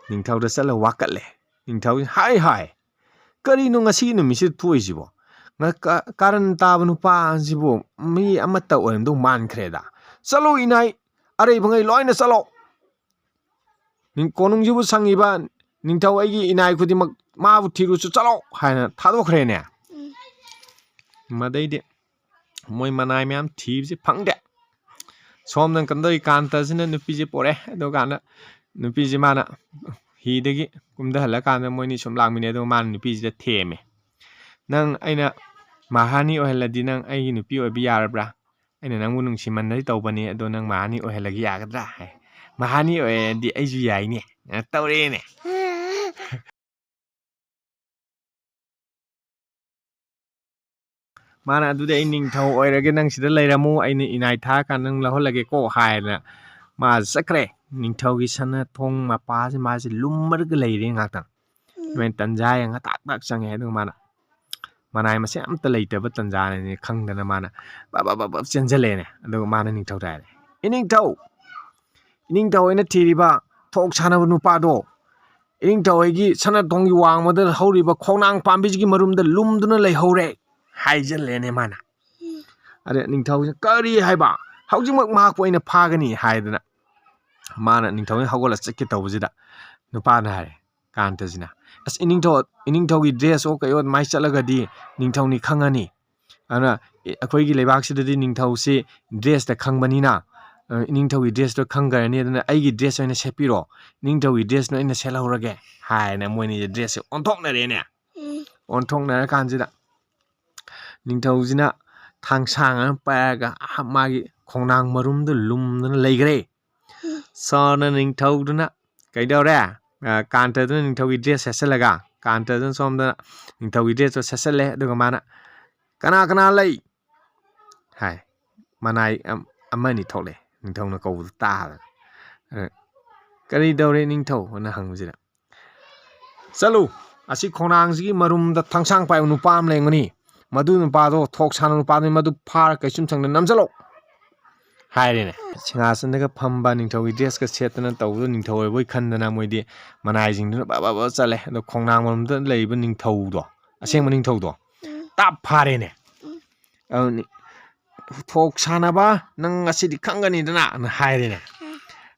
ꯅꯤꯡꯊꯧꯗ ꯆꯠꯂ ꯋꯥꯀꯠꯂꯦ꯫ ꯅꯤꯡꯊꯧꯁꯤ, "ꯍꯥꯏ, ꯍꯥꯏ, ꯀꯔꯤꯅꯣ ꯉꯁꯤꯒꯤ ꯅꯨꯃꯤꯠꯁꯤꯗ ꯊꯣꯛꯏꯁꯤꯕꯣ? ꯉ-, ꯀ-, ꯀꯥꯔꯟ ꯇꯥꯕ ꯅꯨꯄꯥꯁꯤꯕꯨ ꯃꯤ ꯑꯃꯠꯇ ꯑꯣꯏꯔꯝꯗꯧ ꯃꯥꯟꯈ꯭ꯔꯦꯗ꯫ ꯆꯠꯂꯣ ꯏꯅꯥꯏ, ꯑꯔꯩꯕꯉꯩ ꯂꯣꯏꯅ ꯆꯠꯂꯣ꯫ ꯅꯤꯡ-, ꯀꯣꯅꯨꯡꯁꯤꯕꯨ ꯁꯪꯉꯤꯕ ꯅꯤꯡꯊꯧ ꯑꯩꯒꯤ ꯏꯅꯥꯏ ꯈꯨꯗꯤꯡꯃꯛ ꯃꯥꯕꯨ ꯊꯤꯔꯨꯆꯣ, ꯆꯠꯂꯣ" ꯍꯥꯏꯅ ꯊꯥꯗꯣꯛꯈ꯭ꯔꯦꯅꯦ꯫ ꯎꯝ꯫ ꯃꯗꯩꯗꯤ ꯃꯣꯏ ꯃꯅꯥꯏ ꯃꯌꯥꯝ ꯊꯤꯕꯁꯤ ꯐꯪꯗꯦ꯫ ꯁꯣꯝꯗ ꯀꯝꯗꯧꯔꯤ, ꯀꯥꯟꯇꯁꯤꯅ ꯅꯨꯄꯤꯁꯦ ꯄꯣꯔꯛꯑꯦ꯫ ꯑꯗꯨꯀꯥꯟꯗ ꯅꯨꯄꯤꯁꯦ ꯃꯥꯅ ꯍꯤꯗꯒꯤ ꯀꯨꯝꯊꯍꯜꯂꯀꯥꯟꯗ ꯃꯣꯏꯅꯤ ꯁꯨꯝ ꯂꯥꯛꯃꯤꯟꯅꯩ꯫ ꯑꯗꯨꯒ ꯃꯥꯅ ꯅꯨꯄꯤꯁꯤꯗ ꯊꯦꯝꯃꯦ, "ꯅꯪ ꯑꯩꯅ ꯃꯍꯥꯔꯥꯅꯤ ꯑꯣꯏꯍꯜꯂꯗꯤ ꯅꯪ ꯑꯩꯒꯤ ꯅꯨꯄꯤ ꯑꯣꯏꯕ ꯌꯥꯔꯕ꯭ꯔꯥ? ꯑꯩꯅ ꯅꯪꯕꯨ ꯅꯨꯡꯁꯤꯃꯟꯗꯅ ꯇꯧꯕꯅꯤ, ꯑꯗꯣ ꯅꯪ ꯃꯍꯥꯔꯥꯅꯤ ꯑꯣꯏꯍꯜꯂꯒꯦ ꯌꯥꯒꯗ꯭ꯔꯥ?" ꯍꯥꯏ꯫ "ꯃꯍꯥꯔꯥꯅꯤ ꯑꯣꯏꯔꯗꯤ ꯑꯩꯁꯨ ꯌꯥꯏꯅꯦ" ꯇꯧꯔꯛꯑꯦꯅꯦ꯫ ꯃꯥꯅ, "ꯑꯗꯨꯗꯤ ꯑꯩ ꯅꯤꯡꯊꯧ ꯑꯣꯏꯔꯒꯦ, ꯅꯪ ꯁꯤꯗ ꯂꯩꯔꯝꯃꯨ, ꯑꯩꯅ ꯏꯅꯥꯏ ꯊꯥꯔꯀꯥꯟꯗ ꯅꯪ ꯂꯧꯍꯜꯂꯒꯦꯀꯣ" ꯍꯥꯏꯗꯅ ꯃꯥꯁꯦ ꯆꯠꯈ꯭ꯔꯦ꯫ ꯅꯤꯡꯊꯧꯒꯤ ꯁꯅꯥ ꯊꯣꯡ ꯃꯄꯥꯁꯦ ꯃꯥꯁꯦ ꯂꯨꯝꯃꯔꯒ ꯂꯩꯔꯦ ꯉꯥꯛꯇꯪ꯫ ꯎꯝ꯫ ꯑꯗꯨꯃꯥꯏꯅ ꯇꯟꯖꯥ ꯌꯦꯡꯉ ꯇꯥꯛ ꯇꯥꯛ ꯆꯪꯉꯦ꯫ ꯑꯗꯨꯒ ꯃꯥꯅ ꯃꯅꯥꯏ ꯃꯁꯤꯡ ꯑꯝꯇ ꯂꯩꯇꯕ ꯇꯟꯖꯥꯅꯤꯅꯦ ꯈꯪꯗꯅ ꯃꯥꯅ ꯕꯞ ꯕꯞ ꯕꯞ ꯕꯞ ꯆꯦꯟꯁꯤꯜꯂꯛꯑꯦꯅꯦ꯫ ꯑꯗꯨꯒ ꯃꯥꯅ ꯅꯤꯡꯊꯧꯗ ꯍꯥꯏꯔꯦ, "ꯏꯅꯤꯡꯊꯧ, ꯏꯅꯤꯡꯊꯧ ꯑꯩꯅ ꯊꯤꯔꯤꯕ ꯊꯣꯛ ꯁꯥꯟꯅꯕ ꯅꯨꯄꯥꯗꯣ ꯏꯅꯤꯡꯊꯧ ꯍꯣꯏꯒꯤ ꯁꯅꯥ ꯊꯣꯡꯒꯤ ꯋꯥꯡꯃꯗ ꯍꯧꯔꯤꯕ ꯈꯣꯡꯅꯥꯡ ꯄꯥꯝꯕꯤꯁꯤꯒꯤ ꯃꯔꯨꯝꯗ ꯂꯨꯝꯗꯨꯅ ꯂꯩꯍꯧꯔꯦ" ꯍꯥꯏꯖꯜꯂꯦꯅꯦ ꯃꯥꯅ꯫ ꯑꯗ ꯅꯤꯡꯊꯧꯁꯤꯅ "ꯀꯔꯤ ꯍꯥꯏꯕ? ꯍꯧꯖꯤꯛꯃꯛ ꯃꯍꯥꯛꯄꯨ ꯑꯩꯅ ꯐꯥꯒꯅꯤ" ꯍꯥꯏꯗꯅ ꯃꯥꯅ ꯅꯤꯡꯊꯧꯁꯤꯅ ꯍꯧꯒꯠꯂ ꯆꯠꯀꯦ ꯇꯧꯕꯁꯤꯗ ꯅꯨꯄꯥꯅ ꯍꯥꯏꯔꯦ, ꯀꯥꯟꯇꯁꯤꯅ, "ꯑꯁ, ꯏꯅꯤꯡꯊꯧ, ꯏꯅꯤꯡꯊꯧꯒꯤ dress ꯑꯣ ꯀꯩꯑꯣ ꯑꯗꯨꯃꯥꯏꯅ ꯆꯠꯂꯒꯗꯤ ꯅꯤꯡꯊꯧꯅꯤ ꯈꯪꯉꯅꯤ꯫ ꯑꯗꯨꯅ ꯑꯩꯈꯣꯏꯒꯤ ꯂꯩꯕꯥꯛꯁꯤꯗꯗꯤ ꯅꯤꯡꯊꯧꯁꯤ dressꯇ ꯈꯪꯕꯅꯤꯅ, ꯑ, ꯏꯅꯤꯡꯊꯧꯒꯤ dressꯇꯣ ꯈꯪꯈ꯭ꯔꯅꯤ꯫ ꯑꯗꯨꯅ ꯑꯩꯒꯤ dress ꯑꯣꯏꯅ ꯁꯦꯠꯄꯤꯔꯣ, ꯏꯅꯤꯡꯊꯧꯒꯤ dressꯅ ꯑꯩꯅ ꯁꯦꯠꯍꯧꯔꯒꯦ" ꯍꯥꯏꯅ ꯃꯣꯏꯅꯤꯁꯦ dressꯁꯦ ꯑꯣꯟꯊꯣꯛꯅꯔꯦꯅꯦ꯫ ꯑꯣꯟꯊꯣꯛꯅꯔꯀꯥꯟꯁꯤꯗ ꯅꯤꯡꯊꯧꯁꯤꯅ ꯊꯥꯡꯁꯥꯡ ꯑꯃ ꯄꯥꯏꯔꯒ, ꯑꯥ, ꯃꯥꯒꯤ ꯈꯣꯡꯅꯥꯡ ꯃꯔꯨꯝꯗꯨ ꯂꯨꯝꯗꯨꯅ ꯂꯩꯈ꯭ꯔꯦ꯫ ꯁꯣꯝꯗ ꯅꯤꯡꯊꯧꯗꯨꯅ ꯀꯩꯗꯧꯔꯦ? ꯑ, ꯀꯥꯟꯇꯗꯨꯅ ꯅꯤꯡꯊꯧꯒꯤ dress ꯁꯦꯠꯆꯜꯂꯒ, ꯀꯥꯟꯇꯗꯨꯅ ꯁꯣꯝꯗ ꯅꯤꯡꯊꯧꯒꯤ dressꯇꯣ ꯁꯦꯠꯆꯜꯂꯦ꯫ ꯑꯗꯨꯒ ꯃꯥꯅ, "ꯀꯅꯥ ꯀꯅꯥ ꯂꯩ?" ꯍꯥꯏ꯫ ꯃꯅꯥꯏ ꯑꯝ-, ꯑꯃꯅꯤ ꯊꯣꯛꯂꯛꯑꯦ, ꯅꯤꯡꯊꯧꯅ ꯀꯧꯕꯗꯨ ꯇꯥꯗꯅ꯫ ꯑ, "ꯀꯔꯤ ꯇꯧꯔꯦ ꯅꯤꯡꯊꯧ?" ꯑꯅ ꯍꯪꯕꯁꯤꯗ, "ꯆꯠꯂꯨ, ꯑꯁꯤ ꯈꯣꯡꯅꯥꯡꯁꯤꯒꯤ ꯃꯔꯨꯝꯗ ꯊꯥꯡꯁꯥꯡ ꯄꯥꯏꯕ ꯅꯨꯄꯥ ꯑꯃ ꯂꯩꯔꯝꯒꯅꯤ꯫ ꯃꯗꯨ ꯅꯨꯄꯥꯗꯣ ꯊꯣꯛ ꯁꯥꯟꯅ ꯅꯨꯄꯥꯗꯨꯅꯤ, ꯃꯗꯨ ꯐꯥꯔ ꯀꯩꯁꯨꯝꯁꯪꯗ ꯅꯝꯁꯤꯜꯂꯣ" ꯍꯥꯏꯔꯦꯅꯦ꯫ ꯁꯤꯡꯍꯥꯁꯟꯗꯒ ꯐꯝꯕ, ꯅꯤꯡꯊꯧꯒꯤ dressꯀ ꯁꯦꯠꯇꯅ ꯇꯧꯕꯗꯣ ꯅꯤꯡꯊꯧ ꯑꯣꯏꯕꯣꯏ ꯈꯟꯗꯅ ꯃꯣꯏꯗꯤ ꯃꯅꯥꯏꯁꯤꯡꯗꯨꯅ ꯕ ꯕ ꯕ ꯆꯠꯂꯦ꯫ ꯑꯗꯣ ꯈꯣꯡꯅꯥꯡ ꯃꯔꯨꯝꯗ ꯂꯩꯔꯤꯕ ꯅꯤꯡꯊꯧꯗꯣ, ꯑꯁꯦꯡꯕ ꯅꯤꯡꯊꯧꯗꯣ, ꯇꯥꯞ ꯐꯥꯔꯦꯅꯦ꯫ ꯑꯗꯨꯅꯤ, "ꯊꯣꯛ ꯁꯥꯟꯅꯕ, ꯅꯪ ꯉꯁꯤꯗꯤ ꯈꯪꯒꯅꯤꯗꯅ" ꯑꯅ ꯍꯥꯏꯔꯦꯅꯦ꯫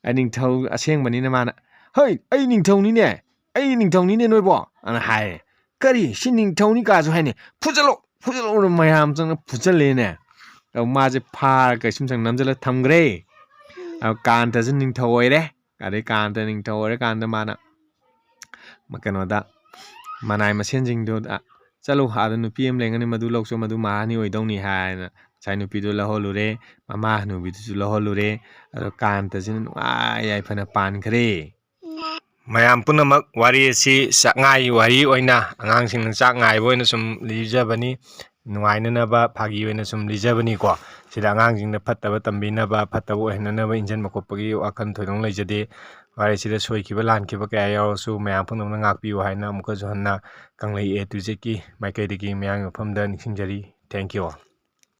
ꯑ, ꯅꯤꯡꯊꯧ ꯑꯁꯦꯡꯕꯅꯤꯅ ꯃꯥꯅ, "ꯍꯩ, ꯑꯩ ꯅꯤꯡꯊꯧꯅꯤꯅꯦ, ꯑꯩ ꯅꯤꯡꯊꯧꯅꯤꯅꯦ ꯅꯣꯏꯕꯣ" ꯑꯅ ꯍꯥꯏꯔꯦ꯫ "ꯀꯔꯤ? ꯁꯤ ꯅꯤꯡꯊꯧꯅꯤ ꯀꯥꯁꯨ ꯍꯥꯏꯅꯤ? ꯐꯨꯖꯜꯂꯣ, ꯐꯨꯖꯜꯂꯣꯅ" ꯃꯌꯥꯝ ꯆꯪꯅ ꯐꯨꯖꯜꯂꯦꯅꯦ꯫ ꯑꯗꯨ ꯃꯥꯁꯦ ꯐꯥꯔ ꯀꯩꯁꯨꯝꯁꯪ ꯅꯝꯁꯤꯜꯂ ꯊꯝꯈ꯭ꯔꯦ꯫ ꯑꯗꯨ ꯀꯥꯟꯇꯁꯨ ꯅꯤꯡꯊꯧ ꯑꯣꯏꯔꯦ꯫ ꯑꯗꯩ ꯀꯥꯟꯇ ꯅꯤꯡꯊꯧ ꯑꯣꯏꯔꯀꯥꯟꯗ ꯃꯥꯅ ꯃ-, ꯀꯩꯅꯣꯗ, ꯃꯅꯥꯏ ꯃꯁꯦꯟꯁꯤꯡꯗꯨꯗ, "ꯆꯠꯂꯨ, ꯑꯥꯗ ꯅꯨꯄꯤ ꯑꯃ ꯂꯩꯒꯅꯤ, ꯃꯗꯨ ꯂꯧꯆꯣ, ꯃꯗꯨ ꯃꯍꯥꯔꯥꯅꯤ ꯑꯣꯏꯗꯧꯅꯤ" ꯍꯥꯏꯅ ꯉꯁꯥꯏ ꯅꯨꯄꯤꯗꯨ ꯂꯧꯍꯜꯂꯨꯔꯦ, ꯃꯃꯥ ꯍꯅꯨꯕꯤꯗꯨꯁꯨ ꯂꯧꯍꯜꯂꯨꯔꯦ꯫ ꯑꯗꯣ ꯀꯥꯟꯇꯁꯤꯅ ꯅꯨꯡꯉꯥꯏ ꯌꯥꯏꯐꯅ ꯄꯥꯟꯈ꯭ꯔꯦ꯫ ꯃꯌꯥꯝ ꯄꯨꯝꯅꯃꯛ ꯋꯥꯔꯤ ꯑꯁꯤ ꯆꯥꯛꯉꯥꯏ ꯋꯥꯔꯤ ꯑꯣꯏꯅ, ꯑꯉꯥꯡꯁꯤꯡꯅ ꯆꯥꯛ ꯉꯥꯏꯕ ꯑꯣꯏꯅ ꯁꯨꯝ ꯂꯤꯖꯕꯅꯤ, ꯅꯨꯡꯉꯥꯏꯅꯅꯕ ꯐꯥꯒꯤ ꯑꯣꯏꯅ ꯁꯨꯝ ꯂꯤꯖꯕꯅꯤꯀꯣ꯫ ꯁꯤꯗ ꯑꯉꯥꯡꯁꯤꯡꯗ ꯐꯠꯇꯕ ꯇꯝꯕꯤꯅꯕ, ꯐꯠꯇꯕ ꯑꯣꯏꯍꯟꯅꯅꯕ ꯏꯟꯖꯟꯕ ꯈꯣꯠꯄꯒꯤ ꯋꯥꯈꯜ ꯊꯣꯏꯗꯣꯛꯅ ꯂꯩꯖꯗꯦ꯫ ꯋꯥꯔꯤꯁꯤꯗ ꯁꯣꯏꯈꯤꯕ ꯂꯥꯟꯈꯤꯕ ꯀꯌꯥ ꯌꯥꯎꯔꯁꯨ ꯃꯌꯥꯝ ꯄꯨꯝꯅꯃꯛꯅ ꯉꯥꯛꯄꯤꯌꯨ ꯍꯥꯏꯅ ꯑꯃꯨꯛꯀꯁꯨ ꯍꯟꯅ ꯀꯪꯂꯩ A to Zꯀꯤ ꯃꯥꯏꯀꯩꯗꯒꯤ ꯃꯌꯥꯝꯒꯤ ꯃꯐꯝꯗ ꯅꯤꯡꯁꯤꯡꯖꯔꯤ꯫ Thank you all꯫